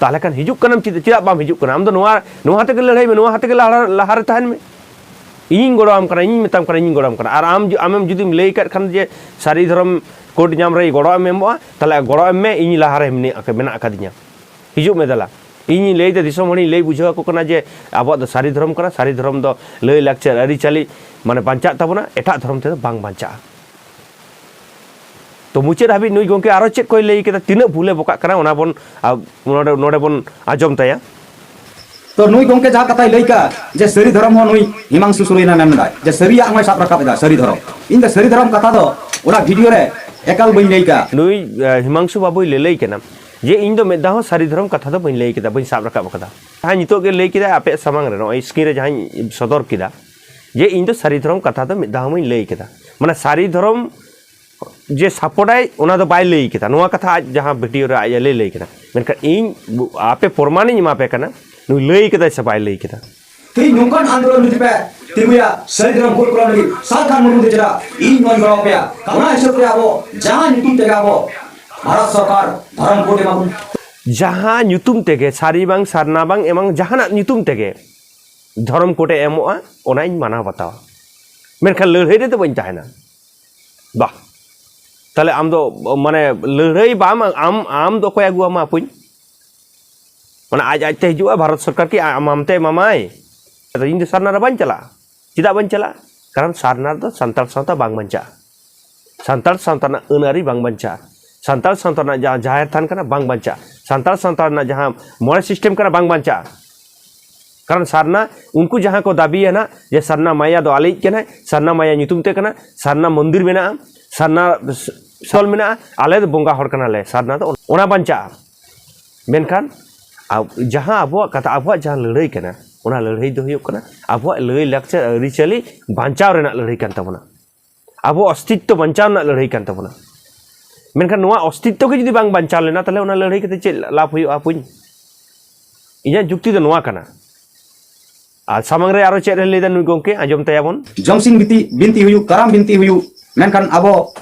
ᱛᱟᱦᱚᱞᱮ ᱠᱷᱟᱱ ᱦᱤᱡᱩᱜ ᱠᱟᱱᱟᱢ ᱪᱮᱫ, ᱪᱮᱫᱟᱜ ᱵᱟᱢ ᱦᱤᱡᱩᱜ ᱠᱟᱱᱟ? ᱟᱢ ᱫᱚ ᱱᱚᱣᱟ, ᱱᱚᱣᱟ ᱛᱮᱜᱮ ᱞᱟᱹᱲᱦᱟᱹᱭ ᱢᱮ, ᱱᱚᱣᱟ ᱦᱟᱛᱮ ᱜᱮ ᱞᱟᱦᱟ, ᱞᱟᱦᱟᱨᱮ ᱛᱟᱦᱮᱱ ᱢᱮ᱾ ᱤᱧᱤᱧ ᱜᱚᱲᱚᱣᱟᱢ ᱠᱟᱱᱟ, ᱤᱧᱤᱧ ᱢᱮᱛᱟᱢ ᱠᱟᱱᱟ, ᱤᱧᱤᱧ ᱜᱚᱲᱚᱣᱟᱢ ᱠᱟᱱᱟ᱾ ᱟᱨ ᱟᱢ ᱡᱩ-, ᱟᱢᱮᱢ ᱡᱩᱫᱤᱢ ᱞᱟᱹᱭ ᱠᱟᱫ ᱠᱷᱟᱱ ᱡᱮ ᱥᱟᱹᱨᱤ ᱫᱷᱚᱨᱚᱢ ᱠᱳᱰ ᱧᱟᱢ ᱨᱮ ᱜᱚᱲᱚ ᱮᱢ ᱮᱢᱚᱜᱼᱟ, ᱛᱟᱦᱚᱞᱮ ᱜᱚᱲᱚ ᱮᱢ ᱢᱮ, ᱤᱧ ᱞᱟᱦᱟᱨᱮ ᱢᱮᱱᱟᱜ, ᱢᱮᱱᱟᱜ ᱟᱠᱟᱫᱤᱧᱟ, ᱦᱤᱡᱩᱜ ᱢᱮ ᱫᱮᱞᱟ᱾ ᱤᱧᱤᱧ ᱞᱟᱹᱭᱫᱟ, ᱫᱤᱥᱚᱢ ᱦᱚᱲᱤᱧ ᱞᱟᱹᱭ ᱵᱩᱡᱷᱟᱹᱣ ᱟᱠᱚ ᱠᱟᱱᱟ ᱡᱮ ᱟᱵᱚᱣᱟᱜ ᱫᱚ ᱥᱟᱹᱨᱤ ᱫᱷᱚᱨᱚᱢ ᱠᱟᱱᱟ, ᱥᱟᱹᱨᱤ ᱫᱷᱚᱨᱚᱢ ᱫᱚ ᱞᱟᱹᱭ, ᱞᱟᱠᱪᱟᱨ, ᱟᱹᱨᱤᱪᱟᱹᱞᱤ, ᱢᱟᱱᱮ, ᱵᱟᱧᱪᱟᱜ ᱛᱟᱵᱚᱱᱟ, ᱮᱴᱟᱜ ᱫᱷᱚᱨᱚᱢ ᱛᱮᱫᱚ ᱵᱟᱝ ᱵᱟᱧᱪᱟᱜᱼᱟ᱾ ᱛᱚ, ᱢᱩᱪᱟᱹᱫ ᱦᱟᱹᱵᱤᱡ ᱱᱩᱭ ᱜᱚᱢᱠᱮ ᱟᱨᱚ ᱪᱮᱫ ᱠᱚᱭ ᱞᱟᱹᱭ ᱠᱮᱫᱟ, ᱛᱤᱱᱟᱹᱜ ᱵᱷᱩᱞᱮ ᱵᱚᱠᱟᱜ ᱠᱟᱱᱟ, ᱚᱱᱟ ᱵᱚᱱ, ᱟ, ᱱᱚᱰᱮ, ᱱᱚᱰᱮ ᱵᱚᱱ ᱟᱸᱡᱚᱢ ᱛᱟᱭᱟ᱾ ᱛᱚ, ᱱᱩᱭ ᱜᱚᱢᱠᱮ ᱡᱟᱦᱟᱸ ᱠᱟᱛᱷᱟᱭ ᱞᱟᱹᱭ ᱠᱟᱜ ᱡᱮ ᱥᱟᱹᱨᱤ ᱫᱷᱚᱨᱚᱢ ᱦᱚᱸ ᱱᱩᱭ ᱦᱤᱢᱟᱝᱥᱩ ᱥᱚᱨᱮᱱ ᱮ ᱢᱮᱱ ᱮᱫᱟ ᱡᱮ ᱥᱟᱹᱨᱤᱭᱟᱜ ᱦᱚᱸᱭ ᱥᱟᱵ ᱨᱟᱠᱟᱵ ᱮᱫᱟ, ᱥᱟᱹᱨᱤ ᱫᱷᱚᱨᱚᱢ᱾ ᱤᱧ ᱫᱚ ᱥᱟᱹᱨᱤ ᱫᱷᱚᱨᱚᱢ ᱠᱟᱛᱷᱟ ᱫᱚ ᱚᱱᱟ ᱵᱷᱤᱰᱤᱭᱳ ᱨᱮ ᱮᱠᱟᱞ ᱵᱟᱹᱧ ᱞᱟᱹᱭ ᱠᱟᱜ᱾ ᱱᱩᱭ, ᱟ, ᱦᱤᱢᱟᱝᱥᱩ ᱵᱟᱵᱩᱭ ᱞᱟᱹᱞᱟᱹᱭ ᱠᱟᱱᱟ ᱡᱮ ᱤᱧ ᱫᱚ ᱢᱤᱫ ᱫᱷᱟᱣ ᱦᱚᱸ ᱥᱟᱹᱨᱤ ᱫᱷᱚᱨᱚᱢ ᱠᱟᱛᱷᱟ ᱫᱚ ᱵᱟᱹᱧ ᱞᱟᱹᱭ ᱠᱮᱫᱟ, ᱵᱟᱹᱧ ᱥᱟᱵ ᱨᱟᱠᱟᱵ ᱟᱠᱟᱫᱟ᱾ ᱡᱟᱦᱟᱸ ᱱᱤᱛᱚᱜ ᱜᱮ ᱞᱟᱹᱭ ᱠᱮᱫᱟ ᱟᱯᱮᱭᱟᱜ ᱥᱟᱢᱟᱝ ᱨᱮ, ᱱᱚᱜᱼᱚᱭ ᱥᱠᱨᱤᱱ ᱨᱮ ᱡᱟᱦᱟᱸᱧ ᱥᱚᱫᱚᱨ ᱠᱮᱫᱟ, ᱡᱮ ᱤᱧ ᱫᱚ ᱥᱟᱹᱨᱤ ᱫᱷᱚᱨᱚᱢ ᱠᱟᱛᱷᱟ ᱫᱚ ᱢᱤᱫ ᱫᱷᱟᱣ ᱦᱚᱸ ᱵᱟᱹᱧ ᱞᱟᱹᱭ ᱠᱮᱫᱟ᱾ ᱢᱟᱱᱮ, ᱥᱟᱹᱨᱤ ᱫᱷᱚᱨᱚᱢ ᱡᱮ ᱥᱟᱯᱳᱨᱴᱟᱭ, ᱚᱱᱟ ᱫᱚ ᱵᱟᱭ ᱞᱟᱹᱭ ᱠᱮᱫᱟ᱾ ᱱᱚᱣᱟ ᱠᱟᱛᱷᱟ ᱟᱡ ᱡᱟᱦᱟᱸ ᱵᱷᱤᱰᱤᱭᱳ ᱨᱮ ᱟᱡ ᱮ ᱞᱟᱹᱭ, ᱞᱟᱹᱭ ᱠᱮᱫᱟ᱾ ᱢᱮᱱᱠᱷᱟᱱ ᱤᱧ ᱵᱩ-, ᱟᱯᱮ ᱯᱨᱚᱢᱟᱱᱤᱧ ᱮᱢᱟ ᱯᱮ ᱠᱟᱱᱟ, ᱱᱩᱭ ᱞᱟᱹᱭ ᱠᱮᱫᱟᱭ ᱥᱮ ᱵᱟᱭ ᱞᱟᱹᱭ ᱠᱮᱫᱟ᱾ ᱛᱮᱦᱮᱧ ᱱᱚᱝᱠᱟᱱ ᱟᱱᱫᱳᱞᱚᱱ ᱡᱩᱫᱤ ᱯᱮ ᱛᱤᱸᱜᱩᱭᱟ, ᱥᱟᱹᱨᱤ ᱫᱷᱚᱨᱚᱢ ᱠᱳᱰ ᱠᱚᱨᱟᱣ ᱞᱟᱹᱜᱤᱫ ᱥᱟᱞ ᱠᱷᱟᱱ ᱢᱩᱨᱢᱩ ᱛᱮ ᱪᱮᱫᱟᱜ ᱤᱧ ᱱᱚᱣᱟᱧ ᱜᱚᱲᱚ ᱟᱯᱮᱭᱟ᱾ ᱚᱱᱟ ᱦᱤᱥᱟᱹᱵ ᱛᱮ ᱟᱵᱚ ᱡᱟᱦᱟᱸ ᱧᱩᱛᱩᱢ ᱛᱮᱜᱮ ᱟᱵᱚ ᱵᱷᱟᱨᱚᱛ ᱥᱚᱨᱠᱟᱨ ᱫᱷᱚᱨᱚᱢ ᱠᱳᱰ ᱮᱢᱟ ᱵᱚᱱ᱾ ᱡᱟᱦᱟᱸ ᱧᱩᱛᱩᱢ ᱛᱮᱜᱮ, ᱥᱟᱹᱨᱤ ᱵᱟᱝ ᱥᱟᱨᱱᱟ ᱵᱟᱝ ᱮᱢᱟᱝ ᱡᱟᱦᱟᱱᱟᱜ ᱧᱩᱛᱩᱢ ᱛᱮᱜᱮ ᱫᱷᱚᱨᱚᱢ ᱠᱳᱰ ᱮ ᱮᱢᱚᱜᱼᱟ, ᱚᱱᱟᱧ ᱢᱟᱱᱟᱣ ᱵᱟᱛᱟᱣᱟ, ᱢᱮᱱᱠᱷᱟᱱ ᱞᱟᱹᱲᱦᱟᱹᱭ ᱨᱮᱫᱚ ᱵᱟᱹᱧ ᱛᱟᱦᱮᱱᱟ᱾ ᱵᱟᱦ, ᱛᱟᱦᱞᱮ ᱟᱢ ᱫᱚ, ᱢᱟᱱᱮ, ᱞᱟᱹᱲᱦᱟᱹᱭ ᱵᱟᱢ, ᱟᱢ, ᱟᱢ ᱫᱚ ᱚᱠᱚᱭ ᱟᱹᱜᱩ ᱟᱢᱟ ᱟᱯᱚᱧ? ᱢᱟᱱᱮ, ᱟᱡ ᱟᱡᱛᱮ ᱦᱤᱡᱩᱜᱼᱟ, ᱵᱷᱟᱨᱚᱛ ᱥᱚᱨᱠᱟᱨ ᱠᱤ ᱟᱢ ᱟᱢᱛᱮ ᱮᱢᱟᱢᱟᱭ? ᱟᱫᱚ ᱤᱧ ᱫᱚ ᱥᱟᱨᱱᱟ ᱨᱮ ᱵᱟᱹᱧ ᱪᱟᱞᱟᱜᱼᱟ᱾ ᱪᱮᱫᱟᱜ ᱵᱟᱹᱧ ᱪᱟᱞᱟᱜᱼᱟ? ᱠᱟᱨᱚᱱ ᱥᱟᱨᱱᱟ ᱨᱮᱫᱚ ᱥᱟᱱᱛᱟᱲ ᱥᱟᱶᱛᱟ ᱵᱟᱝ ᱵᱟᱧᱪᱟᱜᱼᱟ᱾ ᱥᱟᱱᱛᱟᱲ ᱥᱟᱶᱛᱟ ᱨᱮᱱᱟᱜ ᱟᱹᱱ ᱟᱹᱨᱤ ᱵᱟᱝ ᱵᱟᱧᱪᱟᱜᱼᱟ᱾ ᱥᱟᱱᱛᱟᱲ ᱥᱟᱶᱛᱟ ᱨᱮᱱᱟᱜ ᱡᱟᱦᱟᱸ ᱡᱟᱦᱮᱨ ᱛᱷᱟᱱ ᱠᱟᱱᱟ, ᱵᱟᱝ ᱵᱟᱧᱪᱟᱜᱼᱟ᱾ ᱥᱟᱱᱛᱟᱲ ᱥᱟᱶᱛᱟ ᱨᱮᱱᱟᱜ ᱡᱟᱦᱟᱸ ᱢᱚᱬᱮ ᱥᱤᱥᱴᱮᱢ ᱠᱟᱱᱟ, ᱵᱟᱝ ᱵᱟᱧᱪᱟᱜᱼᱟ᱾ ᱠᱟᱨᱚᱱ ᱥᱟᱨᱱᱟ, ᱩᱱᱠᱩ ᱡᱟᱦᱟᱸ ᱠᱚ ᱫᱟᱹᱵᱤᱭᱟ ᱱᱟᱜ ᱡᱮ ᱥᱟᱨᱱᱟ ᱢᱟᱭᱟ ᱫᱚ ᱟᱞᱮᱭᱤᱡ ᱠᱟᱱᱟᱭ, ᱥᱟᱨᱱᱟ ᱢᱟᱭᱟ ᱧᱩᱛᱩᱢ ᱛᱮ ᱠᱟᱱᱟ, ᱥᱟᱨᱱᱟ ᱢᱚᱱᱫᱤᱨ ᱢᱮᱱᱟᱜᱼᱟ, ᱥᱟᱨᱱᱟ ᱥᱚᱞ ᱢᱮᱱᱟᱜᱼᱟ, ᱟᱞᱮ ᱫᱚ ᱵᱚᱸᱜᱟ ᱦᱚᱲ ᱠᱟᱱᱟᱞᱮ, ᱥᱟᱨᱱᱟ ᱫᱚ ᱚᱱᱟ ᱵᱟᱧᱪᱟᱜᱼᱟ᱾ ᱢᱮᱱᱠᱷᱟᱱ ᱟᱵ-, ᱡᱟᱦᱟᱸ ᱟᱵᱚᱣᱟᱜ ᱠᱟᱛᱷᱟ, ᱟᱵᱚᱣᱟᱜ ᱡᱟᱦᱟᱸ ᱞᱟᱹᱲᱦᱟᱹᱭ ᱠᱟᱱᱟ, ᱚᱱᱟ ᱞᱟᱹᱲᱦᱟᱹᱭ ᱫᱚ ᱦᱩᱭᱩᱜ ᱠᱟᱱᱟ ᱟᱵᱚᱣᱟᱜ ᱞᱟᱹᱭ ᱞᱟᱠᱪᱟᱨ ᱟᱹᱨᱤᱪᱟᱹᱞᱤ ᱵᱟᱧᱪᱟᱣ ᱨᱮᱱᱟᱜ ᱞᱟᱹᱲᱦᱟᱹᱭ ᱠᱟᱱ ᱛᱟᱵᱚᱱᱟ᱾ ᱟᱵᱚ ᱚᱥᱛᱤᱛᱛᱚ ᱵᱟᱧᱪᱟᱣ ᱨᱮᱱᱟᱜ ᱞᱟᱹᱲᱦᱟᱹᱭ ᱠᱟᱱ ᱛᱟᱵᱚᱱᱟ᱾ ᱢᱮᱱᱠᱷᱟᱱ ᱱᱚᱣᱟ ᱚᱥᱛᱤᱛᱛᱚ ᱜᱮ ᱡᱩᱫᱤ ᱵᱟᱝ ᱵᱟᱧᱪᱟᱣ ᱞᱮᱱᱟ, ᱛᱟᱦᱞᱮ ᱚᱱᱟ ᱞᱟᱹᱲᱦᱟᱹᱭ ᱠᱟᱛᱮ ᱪᱮᱫ ᱞᱟᱵᱷ ᱦᱩᱭᱩᱜᱼᱟ ᱟᱯᱚᱧ? ᱤᱧᱟᱹᱜ ᱡᱩᱠᱛᱤ ᱫᱚ ᱱᱚᱣᱟ ᱠᱟᱱᱟ᱾ ᱟᱨ ᱥᱟᱢᱟᱝ ᱨᱮ ᱟᱨᱚ ᱪᱮᱫ ᱮ ᱞᱟᱹᱭᱫᱟ ᱱᱩᱭ ᱜᱚᱢᱠᱮ, ᱟᱸᱡᱚᱢ ᱛᱟᱭᱟᱵᱚᱱ᱾ ᱡᱚᱢᱥᱤᱢ ᱵᱤᱱᱛᱤ, ᱵᱤᱱᱛᱤ ᱦᱩᱭᱩᱜ, ᱠᱟᱨᱟᱢ ᱵᱤᱱᱛᱤ ᱦᱩᱭᱩᱜ, ᱢᱮᱱᱠᱷᱟᱱ ᱟᱵᱚ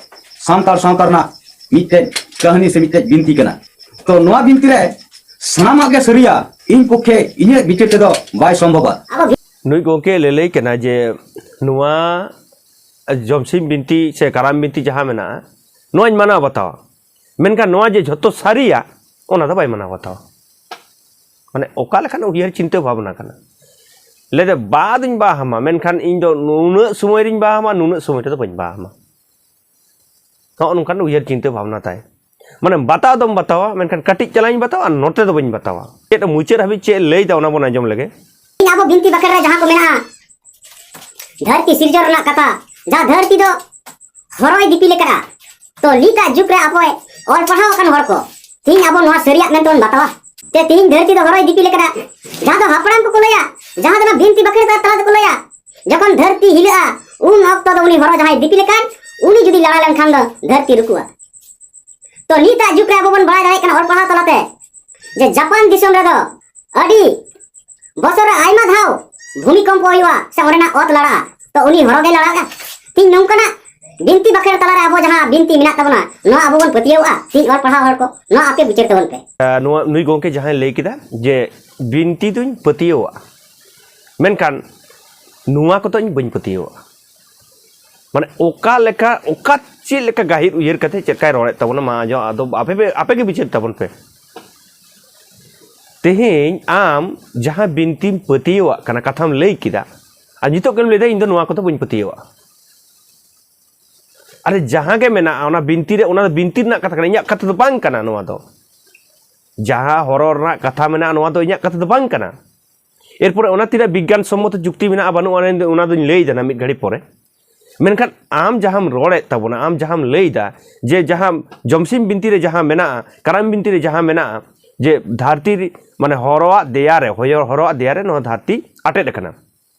ᱥᱟᱱᱛᱟᱲ ᱥᱟᱶᱛᱟ ᱨᱮᱱᱟᱜ ᱢᱤᱫᱴᱮᱡ ᱠᱟᱹᱦᱱᱤ ᱥᱮ ᱢᱤᱫᱴᱮᱡ ᱵᱤᱱᱛᱤ ᱠᱟᱱᱟ᱾ ᱛᱚ ᱱᱚᱣᱟ ᱵᱤᱱᱛᱤ ᱨᱮ ᱥᱟᱱᱟᱢᱟᱜ ᱜᱮ ᱥᱟᱹᱨᱤᱭᱟ, ᱤᱧ ᱯᱚᱠᱠᱷᱮ ᱤᱧᱟᱹᱜ ᱵᱤᱪᱟᱹᱨ ᱛᱮᱫᱚ ᱵᱟᱭ ᱥᱚᱢᱵᱷᱚᱵᱟ᱾ ᱱᱩᱭ ᱜᱚᱢᱠᱮ ᱞᱟᱹᱞᱟᱹᱭ ᱠᱟᱱᱟ ᱡᱮ ᱱᱚᱣᱟ ᱡᱚᱢᱥᱤᱢ ᱵᱤᱱᱛᱤ ᱥᱮ ᱠᱟᱨᱟᱢ ᱵᱤᱱᱛᱤ ᱡᱟᱦᱟᱸ ᱢᱮᱱᱟᱜᱼᱟ, ᱱᱚᱣᱟᱧ ᱢᱟᱱᱟᱣ ᱵᱟᱛᱟᱣᱟ, ᱢᱮᱱᱠᱷᱟᱱ ᱱᱚᱣᱟ ᱡᱮ ᱡᱷᱚᱛᱚ ᱥᱟᱹᱨᱤᱭᱟ, ᱚᱱᱟ ᱫᱚ ᱵᱟᱭ ᱢᱟᱱᱟᱣ ᱵᱟᱛᱟᱣᱟ᱾ ᱢᱟᱱᱮ ᱚᱠᱟ ᱞᱮᱠᱟᱱ ᱩᱭᱦᱟᱹᱨ ᱪᱤᱱᱛᱟᱹ ᱵᱷᱟᱵᱽᱱᱟ ᱠᱟᱱᱟ? ᱞᱟᱹᱭᱫᱟ, "ᱵᱟ ᱫᱩᱧ ᱵᱟ ᱟᱢᱟ, ᱢᱮᱱᱠᱷᱟᱱ ᱤᱧ ᱫᱚ ᱱᱩᱱᱟᱹᱜ ᱥᱚᱢᱚᱭ ᱨᱤᱧ ᱵᱟ ᱟᱢᱟ, ᱱᱩᱱᱟᱹᱜ ᱥᱚᱢᱚᱭ ᱨᱮᱫᱚ ᱵᱟᱹᱧ ᱵᱟ ᱟᱢᱟ᱾" ᱱᱚᱜᱼᱚ ᱱᱚᱝᱠᱟᱱ ᱩᱭᱦᱟᱹᱨ ᱪᱤᱱᱛᱟᱹ ᱵᱷᱟᱵᱽᱱᱟ ᱛᱟᱭ᱾ ᱢᱟᱱᱮ ᱵᱟᱛᱟᱣ ᱫᱚᱢ ᱵᱟᱛᱟᱣᱟ, ᱢᱮᱱᱠᱷᱟᱱ ᱠᱟᱹᱴᱤᱡ ᱪᱟᱞᱟᱝ ᱤᱧ ᱵᱟᱛᱟᱣᱟ ᱟᱨ ᱱᱚᱛᱮ ᱫᱚ ᱵᱟᱹᱧ ᱵᱟᱛᱟᱣᱟ᱾ ᱪᱮᱫ ᱢᱩᱪᱟᱹᱫ ᱦᱟᱹᱵᱤᱡ ᱪᱮᱫ ᱮ ᱞᱟᱹᱭᱫᱟ, ᱚᱱᱟ ᱵᱚᱱ ᱟᱸᱡᱚᱢ ᱞᱮᱜᱮ᱾ ᱟᱵᱚ ᱵᱤᱱᱛᱤ ᱵᱟᱠᱷᱮᱲ ᱨᱮ ᱡᱟᱦᱟᱸ ᱠᱚ ᱢᱮᱱᱟᱜᱼᱟ, ᱫᱷᱟᱹᱨᱛᱤ ᱥᱤᱨᱡᱚᱱ ᱨᱮᱱᱟᱜ ᱠᱟᱛᱷᱟ, ᱡᱟᱦᱟᱸ ᱫᱷᱟᱹᱨᱛᱤ ᱫᱚ ᱦᱚᱨᱚᱭ ᱫᱤᱯᱤᱞ ᱟᱠᱟᱫᱼᱟ᱾ ᱛᱚ ᱱᱤᱛᱟᱜ ᱡᱩᱜᱽ ᱨᱮ ᱟᱵᱚ ᱚᱞ ᱯᱟᱲᱦᱟᱣ ᱟᱠᱟᱱ ᱦᱚᱲ ᱠᱚ, ᱛᱤᱦᱤᱧ ᱟᱵᱚ ᱱᱚᱣᱟ ᱥᱟᱹᱨᱤᱭᱟᱜ ᱢᱮᱱᱛᱮ ᱵᱚᱱ ᱵᱟᱛᱟᱣᱟ? ᱛᱮ ᱛᱤᱦᱤᱧ ᱫᱷᱟᱹᱨᱛᱤ ᱫᱚ ᱦᱚᱨᱚᱭ ᱫᱤᱯᱤᱞ ᱟᱠᱟᱫᱼᱟ, ᱡᱟᱦᱟᱸ ᱫᱚ ᱦᱟᱯᱲᱟᱢ ᱠᱚᱠᱚ ᱞᱟᱹᱭᱟ, ᱡᱟᱦᱟᱸ ᱫᱚ ᱚᱱᱟ ᱵᱤᱱᱛᱤ ᱵᱟᱠᱷᱮᱲ ᱛᱟᱞᱟ ᱛᱮᱠᱚ ᱞᱟᱹᱭᱟ, ᱡᱚᱠᱷᱚᱱ ᱫᱷᱟᱹᱨᱛᱤ ᱦᱤᱞᱟᱹᱜᱼᱟ, ᱩᱱ ᱚᱠᱛᱚ ᱫᱚ ᱩᱱᱤ ᱦᱚᱨᱚ ᱡᱟᱦᱟᱸᱭ ᱫᱤᱯᱤᱞ ᱟᱠᱟᱱ, ᱩᱱᱤ ᱡᱩᱫᱤ ᱞᱟᱲᱟ ᱞᱮᱱᱠᱷᱟᱱ ᱫᱚ ᱫᱷᱟᱹᱨᱛᱤ ᱨᱩᱠᱩᱜᱼᱟ᱾ ᱛᱚ ᱱᱤᱛᱟᱜ ᱡᱩᱜᱽ ᱨᱮ ᱟᱵᱚ ᱵᱚᱱ ᱵᱟᱲᱟᱭ ᱫᱟᱲᱮᱭᱟᱜ ᱠᱟᱱᱟ ᱚᱞ ᱯᱟᱲᱦᱟᱣ ᱛᱟᱞᱟᱛᱮ ᱡᱮ ᱡᱟᱯᱟᱱ ᱫᱤᱥᱚᱢ ᱨᱮᱫᱚ ᱟᱹᱰᱤ ᱵᱚᱪᱷᱚᱨ ᱨᱮ ᱟᱭᱢᱟ ᱫᱷᱟᱣ ᱵᱷᱩᱢᱤᱠᱚᱢᱯᱚ ᱦᱩᱭᱩᱜᱼᱟ ᱥᱮ ᱚᱸᱰᱮᱱᱟᱜ ᱚᱛ ᱞᱟᱲᱟᱜᱼᱟ᱾ ᱛᱚ ᱩᱱᱤ ᱦᱚᱨᱚ ᱜᱮ ᱞᱟᱲᱟᱜᱼᱟ᱾ ᱛᱤᱦᱤᱧ ᱱᱚᱝᱠᱟᱱᱟᱜ ᱵᱤᱱᱛᱤ ᱵᱟᱠᱷᱮᱲ ᱛᱟᱞᱟᱨᱮ ᱟᱵᱚ ᱡᱟᱦᱟᱸ ᱵᱤᱱᱛᱤ ᱢᱮᱱᱟᱜ ᱛᱟᱵᱚᱱᱟ, ᱱᱚᱣᱟ ᱟᱵᱚ ᱵᱚᱱ ᱯᱟᱹᱛᱭᱟᱹᱣᱟᱜᱼᱟ᱾ ᱛᱤᱦᱤᱧ ᱚᱞ ᱯᱟᱲᱦᱟᱣ ᱦᱚᱲ ᱠᱚ, ᱱᱚᱣᱟ ᱟᱯᱮ ᱵᱤᱪᱟᱹᱨ ᱛᱟᱵᱚᱱ ᱯᱮ᱾ ᱟᱨ ᱱᱚᱣᱟ ᱱᱩᱭ ᱜᱚᱢᱠᱮ ᱡᱟᱦᱟᱸᱭ ᱞᱟᱹᱭ ᱠᱮᱫᱟ ᱡᱮ ᱵᱤᱱᱛᱤ ᱫᱩᱧ ᱯᱟᱹᱛᱭᱟᱹᱣᱟᱜᱼᱟ, ᱢᱮᱱᱠᱷᱟᱱ ᱱᱚᱣᱟ ᱠᱚᱫᱚ ᱤᱧ ᱵᱟᱹᱧ ᱯᱟᱹᱛᱭᱟᱹᱣᱟᱜᱼᱟ᱾ ᱢᱟᱱᱮ ᱚᱠᱟ ᱞᱮᱠᱟ, ᱚᱠᱟ ᱪᱮᱫ ᱞᱮᱠᱟ ᱜᱟᱹᱦᱤᱨ ᱩᱭᱦᱟᱹᱨ ᱠᱟᱛᱮ ᱪᱮᱫ ᱞᱮᱠᱟᱭ ᱨᱚᱲᱮᱫ ᱛᱟᱵᱚᱱᱟ, ᱢᱟ ᱟᱸᱡᱚᱢ, ᱟᱫᱚ ᱟᱯᱮ ᱯᱮ, ᱟᱯᱮ ᱜᱮ ᱵᱤᱪᱟᱹᱨ ᱛᱟᱵᱚᱱ ᱯᱮ᱾ ᱛᱮᱦᱮᱧ ᱟᱢ ᱡᱟᱦᱟᱸ ᱵᱤᱱᱛᱤᱢ ᱯᱟᱹᱛᱭᱟᱹᱣᱟᱜ ᱠᱟᱱᱟ, ᱠᱟᱛᱷᱟᱢ ᱞᱟᱹᱭ ᱠᱮᱫᱟ, ᱟᱨ ᱱᱤᱛᱚᱜ ᱜᱮᱢ ᱞᱟᱹᱭᱫᱟ, "ᱤᱧ ᱫᱚ ᱱᱚᱣᱟ ᱠᱚᱫᱚ ᱵᱟᱹᱧ ᱯᱟᱹᱛᱭᱟᱹᱣᱟᱜᱼᱟ᱾" ᱟᱨᱮ, ᱡᱟᱦᱟᱸ ᱜᱮ ᱢᱮᱱᱟᱜᱼᱟ, ᱚᱱᱟ ᱵᱤᱱᱛᱤ ᱨᱮ, ᱚᱱᱟ ᱫᱚ ᱵᱤᱱᱛᱤ ᱨᱮᱱᱟᱜ ᱠᱟᱛᱷᱟ ᱠᱟᱱᱟ, ᱤᱧᱟᱹᱜ ᱠᱟᱛᱷᱟ ᱫᱚ ᱵᱟᱝ ᱠᱟᱱᱟ ᱱᱚᱣᱟ ᱫᱚ᱾ ᱡᱟᱦᱟᱸ ᱦᱚᱨᱚ ᱨᱮᱱᱟᱜ ᱠᱟᱛᱷᱟ ᱢᱮᱱᱟᱜᱼᱟ, ᱱᱚᱣᱟ ᱫᱚ ᱤᱧᱟᱹᱜ ᱠᱟᱛᱷᱟ ᱫᱚ ᱵᱟᱝ ᱠᱟᱱᱟ᱾ ᱮᱨᱯᱚᱨᱮ ᱚᱱᱟ ᱛᱤᱱᱟᱹᱜ ᱵᱤᱜᱽᱜᱟᱱ ᱥᱚᱢᱢᱚᱛᱚ ᱡᱩᱠᱛᱤ ᱢᱮᱱᱟᱜᱼᱟ, ᱵᱟᱹᱱᱩᱜᱼᱟ, ᱚᱱᱟ ᱫᱚ, ᱚᱱᱟ ᱫᱚᱧ ᱞᱟᱹᱭ ᱮᱫᱟ ᱱᱟᱜ ᱢᱤᱫ ᱜᱷᱟᱹᱲᱤ ᱯᱚᱨᱮ᱾ ᱢᱮᱱᱠᱷᱟᱱ ᱟᱢ ᱡᱟᱦᱟᱸᱢ ᱨᱚᱲᱮᱫ ᱛᱟᱵᱚᱱᱟ, ᱟᱢ ᱡᱟᱦᱟᱸᱢ ᱞᱟᱹᱭ ᱮᱫᱟ ᱡᱮ ᱡᱟᱦᱟᱸ ᱡᱚᱢᱥᱤᱢ ᱵᱤᱱᱛᱤ ᱨᱮ ᱡᱟᱦᱟᱸ ᱢᱮᱱᱟᱜᱼᱟ, ᱠᱟᱨᱟᱢ ᱵᱤᱱᱛᱤ ᱨᱮ ᱡᱟᱦᱟᱸ ᱢᱮᱱᱟᱜᱼᱟ ᱡᱮ ᱫᱷᱟᱹᱨᱛᱤ ᱨᱮ, ᱢᱟᱱᱮ ᱦᱚᱨᱚᱣᱟᱜ ᱫᱮᱭᱟ ᱨᱮ, ᱦᱚᱭᱚ-, ᱦᱚᱨᱚᱣᱟᱜ ᱫᱮᱭᱟ ᱨᱮ ᱱᱚᱣᱟ ᱫᱷᱟᱹᱨᱛᱤ ᱟᱴᱮᱫ ᱟᱠᱟᱱᱟ,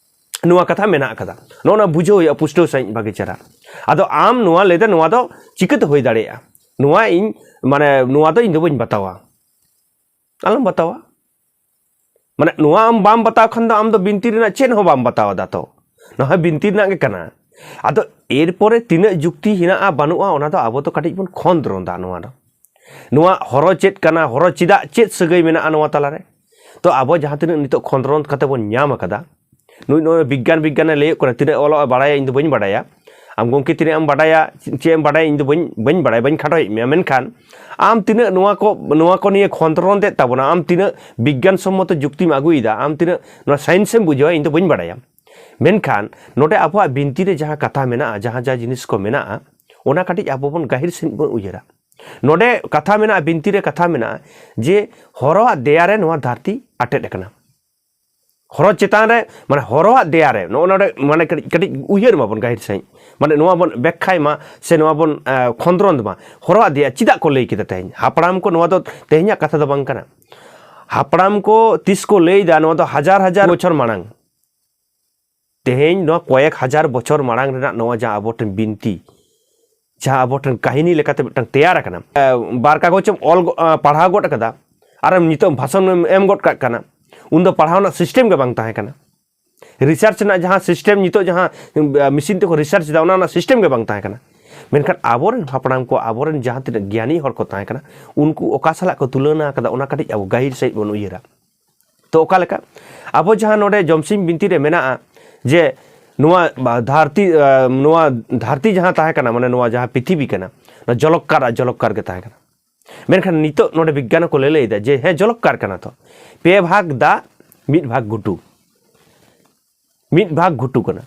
ᱱᱚᱣᱟ ᱠᱟᱛᱷᱟ ᱢᱮᱱᱟᱜ ᱟᱠᱟᱫᱟ᱾ ᱱᱚᱜᱼᱚ ᱱᱚᱣᱟ ᱵᱩᱡᱷᱟᱹᱣ ᱦᱩᱭᱩᱜᱼᱟ ᱯᱩᱥᱴᱟᱹᱣ ᱥᱟᱺᱦᱤᱡ ᱵᱷᱟᱜᱮ ᱪᱮᱦᱨᱟ᱾ ᱟᱫᱚ ᱟᱢ ᱱᱚᱣᱟ ᱞᱟᱹᱭ ᱫᱟ, ᱱᱚᱣᱟ ᱫᱚ ᱪᱤᱠᱟᱹᱛᱮ ᱦᱩᱭ ᱫᱟᱲᱮᱭᱟᱜᱼᱟ? ᱱᱚᱣᱟ ᱤᱧ, ᱢᱟᱱᱮ ᱱᱚᱣᱟ ᱫᱚ ᱤᱧ ᱫᱚ ᱵᱟᱹᱧ ᱵᱟᱛᱟᱣᱟ᱾ ᱟᱞᱚᱢ ᱵᱟᱛᱟᱣᱟ᱾ ᱢᱟᱱᱮ ᱱᱚᱣᱟ ᱟᱢ ᱵᱟᱢ ᱵᱟᱛᱟᱣ ᱠᱷᱟᱱ ᱫᱚ ᱟᱢ ᱫᱚ ᱵᱤᱱᱛᱤ ᱨᱮᱱᱟᱜ ᱪᱮᱫ ᱦᱚᱸ ᱵᱟᱢ ᱵᱟᱛᱟᱣ ᱮᱫᱟ ᱛᱚ᱾ ᱱᱚᱣᱟ ᱦᱚᱸ ᱵᱤᱱᱛᱤ ᱨᱮᱱᱟᱜ ᱜᱮ ᱠᱟᱱᱟ᱾ ᱟᱫᱚ ᱮᱨᱯᱚᱨᱮ ᱛᱤᱱᱟᱹᱜ ᱡᱩᱠᱛᱤ ᱦᱮᱱᱟᱜᱼᱟ ᱵᱟᱹᱱᱩᱜᱼᱟ, ᱚᱱᱟ ᱫᱚ ᱟᱵᱚ ᱫᱚ ᱠᱟᱹᱴᱤᱡ ᱵᱚᱱ ᱠᱷᱚᱸᱫᱽᱨᱚᱸᱫᱟ ᱱᱚᱣᱟ ᱫᱚ᱾ ᱱᱚᱣᱟ ᱦᱚᱨᱚ ᱪᱮᱫ ᱠᱟᱱᱟ, ᱦᱚᱨᱚ ᱪᱮᱫᱟᱜ, ᱪᱮᱫ ᱥᱟᱹᱜᱟᱹᱭ ᱢᱮᱱᱟᱜᱼᱟ ᱱᱚᱣᱟ ᱛᱟᱞᱟᱨᱮ? ᱛᱚ ᱟᱵᱚ ᱡᱟᱦᱟᱸ ᱛᱤᱱᱟᱹᱜ ᱱᱤᱛᱚᱜ ᱠᱷᱚᱸᱫᱽᱨᱚᱸᱫ ᱠᱟᱛᱮ ᱵᱚᱱ ᱧᱟᱢ ᱟᱠᱟᱫᱟ, ᱱᱩᱭ ᱱᱚᱜᱼᱚᱭ ᱵᱤᱜᱽᱜᱟᱱ ᱵᱤᱜᱽᱜᱟᱱᱮ ᱞᱟᱹᱭᱚᱜ ᱠᱟᱱᱟ, ᱛᱤᱱᱟᱹᱜ ᱚᱞᱚᱜ ᱮ ᱵᱟᱲᱟᱭᱟ ᱤᱧ ᱫᱚ ᱵᱟᱹᱧ ᱵᱟᱲᱟᱭᱟ, ᱟᱢ ᱜᱚᱢᱠᱮ ᱛᱤᱱᱟᱹᱜ ᱮᱢ ᱵᱟᱰᱟᱭᱟ, ᱪᱮᱫ ᱮᱢ ᱵᱟᱰᱟᱭᱟ, ᱤᱧ ᱫᱚ ᱵᱟᱹᱧ ᱵᱟᱹᱧ ᱵᱟᱰᱟᱭᱟ, ᱵᱟᱹᱧ ᱠᱷᱟᱴᱚᱭᱮᱫ ᱢᱮᱭᱟ, ᱢᱮᱱᱠᱷᱟᱱ ᱟᱢ ᱛᱤᱱᱟᱹᱜ ᱱᱚᱣᱟ ᱠᱚ ᱱᱚᱣᱟ ᱠᱚ ᱱᱤᱭᱮ ᱠᱷᱚᱸᱫᱽᱨᱚᱸᱫ ᱮᱫ ᱛᱟᱵᱚᱱᱟ, ᱟᱢ ᱛᱤᱱᱟᱹᱜ ᱵᱤᱜᱽᱜᱟᱱ ᱥᱚᱢᱢᱚᱛᱚ ᱡᱩᱠᱛᱤᱢ ᱟᱹᱜᱩᱭᱮᱫᱟ, ᱟᱢ ᱛᱤᱱᱟᱹᱜ ᱱᱚᱣᱟ ᱥᱟᱭᱮᱱᱥ ᱮᱢ ᱵᱩᱡᱷᱟᱹᱣᱟ, ᱤᱧ ᱫᱚ ᱵᱟᱹᱧ ᱵᱟᱰᱟᱭᱟ᱾ ᱢᱮᱱᱠᱷᱟᱱ ᱱᱚᱰᱮ ᱟᱵᱚᱣᱟᱜ ᱵᱤᱱᱛᱤ ᱨᱮ ᱡᱟᱦᱟᱸ ᱠᱟᱛᱷᱟ ᱢᱮᱱᱟᱜᱼᱟ, ᱡᱟᱦᱟᱸ ᱡᱟᱦᱟᱸ ᱡᱤᱱᱤᱥ ᱠᱚ ᱢᱮᱱᱟᱜᱼᱟ, ᱚᱱᱟ ᱠᱟᱹᱴᱤᱡ ᱟᱵᱚ ᱵᱚᱱ ᱜᱟᱹᱦᱤᱨ ᱥᱟᱺᱦᱤᱡ ᱵᱚᱱ ᱩᱭᱦᱟᱹᱨᱟ᱾ ᱱᱚᱰᱮ ᱠᱟᱛᱷᱟ ᱢᱮᱱᱟᱜᱼᱟ, ᱵᱤᱱᱛᱤ ᱨᱮ ᱠᱟᱛᱷᱟ ᱢᱮᱱᱟᱜᱼᱟ ᱡᱮ ᱦᱚᱨᱚᱣᱟᱜ ᱫᱮᱭᱟ ᱨᱮ ᱱᱚᱣᱟ ᱫᱷᱟᱹᱨᱛᱤ ᱟᱴᱮᱫ ᱟᱠᱟᱱᱟ᱾ ᱦᱚᱨᱚ ᱪᱮᱛᱟᱱ ᱨᱮ, ᱢᱟᱱᱮ ᱦᱚᱨᱚᱣᱟᱜ ᱫᱮᱭᱟ ᱨᱮ, ᱱᱚᱜᱼᱚ ᱱᱚᱰᱮ ᱢᱟᱱᱮ ᱠᱟᱹᱴᱤᱡ ᱠᱟᱹᱴᱤᱡ ᱩᱭᱦᱟᱹᱨ ᱢᱟᱵᱚᱱ ᱜᱟᱹᱦᱤᱨ ᱥᱟᱺᱦᱤᱡ, ᱢᱟᱱᱮ ᱱᱚᱣᱟ ᱵᱚᱱ ᱵᱮᱠᱠᱷᱟᱭ ᱢᱟ ᱥᱮ ᱱᱚᱣᱟ ᱵᱚᱱ ᱠᱷᱚᱸᱫᱽᱨᱚᱸᱫ ᱢᱟ᱾ ᱦᱚᱨᱚᱣᱟᱜ ᱫᱮᱭᱟ ᱪᱮᱫᱟᱜ ᱠᱚ ᱞᱟᱹᱭ ᱠᱮᱫᱟ ᱛᱮᱦᱮᱧ? ᱦᱟᱯᱲᱟᱢ ᱠᱚ, ᱱᱚᱣᱟ ᱫᱚ ᱛᱮᱦᱮᱧᱟᱜ ᱠᱟᱛᱷᱟ ᱫᱚ ᱵᱟᱝ ᱠᱟᱱᱟ᱾ ᱦᱟᱯᱲᱟᱢ ᱠᱚ ᱛᱤᱥ ᱠᱚ ᱞᱟᱹᱭ ᱮᱫᱟ, ᱱᱚᱣᱟ ᱫᱚ ᱦᱟᱡᱟᱨ ᱦᱟᱡᱟᱨ ᱵᱚᱪᱷᱚᱨ ᱢᱟᱲᱟᱝ᱾ ᱛᱮᱦᱮᱧ ᱱᱚᱣᱟ ᱠᱚᱭᱮᱠ ᱦᱟᱡᱟᱨ ᱵᱚᱪᱷᱚᱨ ᱢᱟᱲᱟᱝ ᱨᱮᱱᱟᱜ ᱱᱚᱣᱟ ᱡᱟᱦᱟᱸ ᱟᱵᱚ ᱴᱷᱮᱱ ᱵᱤᱱᱛᱤ, ᱡᱟᱦᱟᱸ ᱟᱵᱚ ᱴᱷᱮᱱ ᱠᱟᱹᱦᱱᱤ ᱞᱮᱠᱟᱛᱮ ᱢᱤᱫᱴᱟᱝ ᱛᱮᱭᱟᱨ ᱟᱠᱟᱱᱟ, ᱮ, ᱵᱟᱨ ᱠᱟᱜᱚᱡᱽ ᱮᱢ ᱚᱞ ᱜᱚ-, ᱟ, ᱯᱟᱲᱦᱟᱣ ᱜᱚᱫ ᱟᱠᱟᱫᱟ, ᱟᱨᱮᱢ ᱱᱤᱛᱚᱜ ᱵᱷᱟᱥᱚᱱ ᱮᱢ ᱮᱢ ᱜᱚᱫ ᱠᱟᱜ ᱠᱟᱱᱟ, ᱩᱱᱫᱚ ᱯᱟᱲᱦᱟᱣ ᱨᱮᱱᱟᱜ ᱥᱤᱥᱴᱮᱢ ᱜᱮ ᱵᱟᱝ ᱛᱟᱦᱮᱸ ᱠᱟᱱᱟ᱾ ᱨᱤᱥᱟᱨᱪ ᱨᱮᱱᱟᱜ ᱡᱟᱦᱟᱸ ᱥᱤᱥᱴᱮᱢ ᱱᱤᱛᱚᱜ ᱡᱟᱦᱟᱸ, ᱟ, ᱢᱮᱥᱤᱱ ᱛᱮᱠᱚ ᱨᱤᱥᱟᱨᱪ ᱮᱫᱟ, ᱚᱱᱟ ᱨᱮᱱᱟᱜ ᱥᱤᱥᱴᱮᱢ ᱜᱮ ᱵᱟᱝ ᱛᱟᱦᱮᱸ ᱠᱟᱱᱟ᱾ ᱢᱮᱱᱠᱷᱟᱱ ᱟᱵᱚᱨᱮᱱ ᱦᱟᱯᱲᱟᱢ ᱠᱚ, ᱟᱵᱚᱨᱮᱱ ᱡᱟᱦᱟᱸ ᱛᱤᱱᱟᱹᱜ ᱜᱮᱭᱟᱱᱤ ᱦᱚᱲ ᱠᱚ ᱛᱟᱦᱮᱸ ᱠᱟᱱᱟ, ᱩᱱᱠᱩ ᱚᱠᱟ ᱥᱟᱞᱟᱜ ᱠᱚ ᱛᱩᱞᱚᱱᱟ ᱟᱠᱟᱫᱟ, ᱚᱱᱟ ᱠᱟᱹᱴᱤᱡ ᱟᱵᱚ ᱜᱟᱹᱦᱤᱨ ᱥᱟᱺᱦᱤᱡ ᱵᱚᱱ ᱩᱭᱦᱟᱹᱨᱟ᱾ ᱛᱚ ᱚᱠᱟ ᱞᱮᱠᱟ? ᱟᱵᱚ ᱡᱟᱦᱟᱸ ᱱᱚᱰᱮ ᱡᱚᱢᱥᱤᱢ ᱵᱤᱱᱛᱤ ᱨᱮ ᱢᱮᱱᱟᱜᱼᱟ ᱡᱮ ᱱᱚᱣᱟ ᱵᱟ-, ᱫᱷᱟᱹᱨᱛᱤ, ᱟ, ᱱᱚᱣᱟ ᱫᱷᱟᱹᱨᱛᱤ ᱡᱟᱦᱟᱸ ᱛᱟᱦᱮᱸ ᱠᱟᱱᱟ, ᱢᱟᱱᱮ ᱱᱚᱣᱟ ᱡᱟᱦᱟᱸ ᱯᱨᱤᱛᱷᱤᱵᱤ ᱠᱟᱱᱟ, ᱱᱚᱣᱟ ᱡᱚᱞᱚᱠᱠᱟᱨ ᱟᱨ ᱡᱚᱞᱚᱠᱠᱟᱨ ᱜᱮ ᱛᱟᱦᱮᱸ ᱠᱟᱱᱟ᱾ ᱢᱮᱱᱠᱷᱟᱱ ᱱᱤᱛᱚᱜ ᱱᱚᱰᱮ ᱵᱤᱜᱽᱜᱟᱱ ᱦᱚᱸᱠᱚ ᱞᱟᱹᱞᱟᱹᱭᱮᱫᱟ ᱡᱮ ᱦᱮᱸ, ᱡᱚᱞᱚᱠᱠᱟᱨ ᱠᱟᱱᱟ ᱛᱚ, ᱯᱮ ᱵᱷᱟᱜᱽ ᱫᱟᱜ, ᱢᱤᱫ ᱵᱷᱟᱜᱽ ᱜᱷᱩᱴᱩ ᱠᱟᱱᱟ᱾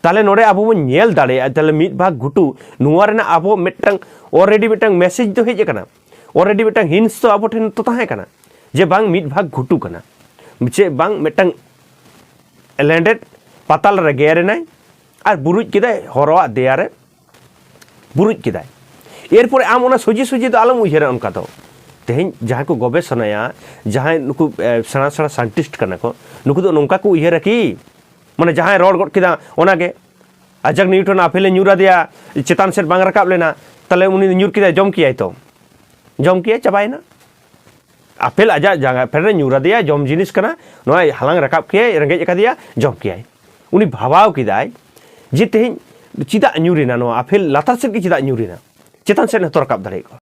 ᱛᱟᱦᱞᱮ ᱱᱚᱰᱮ ᱟᱵᱚ ᱵᱚᱱ ᱧᱮᱞ ᱫᱟᱲᱮᱭᱟᱜᱼᱟ, ᱛᱟᱦᱞᱮ ᱢᱤᱫ ᱵᱷᱟᱜᱽ ᱜᱷᱩᱴᱩ, ᱱᱚᱣᱟ ᱨᱮᱱᱟᱜ ᱟᱵᱚ ᱢᱤᱫᱴᱟᱝ already ᱢᱤᱫᱴᱟᱝ ᱢᱮᱥᱮᱡᱽ ᱫᱚ ᱦᱮᱡ ᱟᱠᱟᱱᱟ, already ᱢᱤᱫᱴᱟᱝ ᱦᱤᱱᱴᱥ ᱫᱚ ᱟᱵᱚ ᱴᱷᱮᱱ ᱛᱚ ᱛᱟᱦᱮᱸ ᱠᱟᱱᱟ ᱡᱮ ᱵᱟᱝ, ᱢᱤᱫ ᱵᱷᱟᱜᱽ ᱜᱷᱩᱴᱩ ᱠᱟᱱᱟ᱾ ᱪᱮᱫ ᱵᱟᱝ, ᱢᱤᱫᱴᱟᱝ ᱞᱮᱸᱰᱮᱫ ᱯᱟᱛᱟᱞ ᱨᱮ ᱜᱮᱨ ᱮᱱᱟᱭ ᱟᱨ ᱵᱩᱨᱩᱡ ᱠᱮᱫᱟᱭ ᱦᱚᱨᱚᱣᱟᱜ ᱫᱮᱭᱟ ᱨᱮ᱾ ᱵᱩᱨᱩᱡ ᱠᱮᱫᱟᱭ᱾ ᱮᱨᱯᱚᱨᱮ ᱟᱢ ᱚᱱᱟ ᱥᱚᱡᱷᱮ ᱥᱚᱡᱷᱮ ᱫᱚ ᱟᱞᱚᱢ ᱩᱭᱦᱟᱹᱨᱟ ᱚᱱᱠᱟ ᱫᱚ᱾ ᱛᱮᱦᱮᱧ ᱡᱟᱦᱟᱸᱭ ᱠᱚ ᱜᱚᱵᱮᱥᱚᱱᱟᱭᱟ, ᱡᱟᱦᱟᱸᱭ ᱱᱩᱠᱩ, ᱮ, ᱥᱮᱬᱟ ᱥᱮᱬᱟ ᱥᱟᱭᱮᱱᱴᱤᱥᱴ ᱠᱟᱱᱟ ᱠᱚ, ᱱᱩᱠᱩ ᱫᱚ ᱱᱚᱝᱠᱟ ᱠᱚ ᱩᱭᱦᱟᱹᱨᱟ ᱠᱤ? ᱢᱟᱱᱮ ᱡᱟᱦᱟᱸᱭ ᱨᱚᱲ ᱜᱚᱫ ᱠᱮᱫᱟ ᱚᱱᱟᱜᱮ, ᱟᱡᱟᱠ ᱱᱤᱭᱩᱴᱚᱱ ᱟᱯᱮᱞᱮ ᱧᱩᱨ ᱟᱫᱮᱭᱟ, ᱪᱮᱛᱟᱱ ᱥᱮᱫ ᱵᱟᱝ ᱨᱟᱠᱟᱵ ᱞᱮᱱᱟ, ᱛᱟᱦᱞᱮ ᱩᱱᱤ ᱫᱚ ᱧᱩᱨ ᱠᱮᱫᱟᱭ, ᱡᱚᱢ ᱠᱮᱭᱟᱭ ᱛᱚ, ᱡᱚᱢ ᱠᱮᱭᱟᱭ, ᱪᱟᱵᱟᱭᱮᱱᱟ᱾ ᱟᱯᱮᱞ ᱟᱡᱟᱜ ᱡᱟᱸᱜᱟ ᱯᱷᱮᱰ ᱨᱮ ᱧᱩᱨ ᱟᱫᱮᱭᱟ, ᱡᱚᱢ ᱡᱤᱱᱤᱥ ᱠᱟᱱᱟ, ᱱᱚᱣᱟ ᱦᱟᱞᱟᱝ ᱨᱟᱠᱟᱵ ᱠᱮᱭᱟᱭ, ᱨᱮᱸᱜᱮᱡ ᱟᱠᱟᱫᱮᱭᱟ, ᱡᱚᱢ ᱠᱮᱭᱟᱭ᱾ ᱩᱱᱤ ᱵᱷᱟᱵᱟᱣ ᱠᱮᱫᱟᱭ ᱡᱮ ᱛᱮᱦᱮᱧ ᱪᱮᱫᱟᱜ ᱧᱩᱨ ᱮᱱᱟ ᱱᱚᱣᱟ ᱟᱯᱮᱞ, ᱞᱟᱛᱟᱨ ᱥᱮᱫ ᱜᱮ ᱪᱮᱫᱟᱜ ᱧᱩᱨ ᱮᱱᱟ, ᱪᱮᱛᱟᱱ ᱥᱮᱫ ᱦᱚᱸᱛᱚ ᱨᱟᱠᱟᱵ ᱫᱟᱲᱮᱭᱟᱜ ᱠᱚᱣᱟ᱾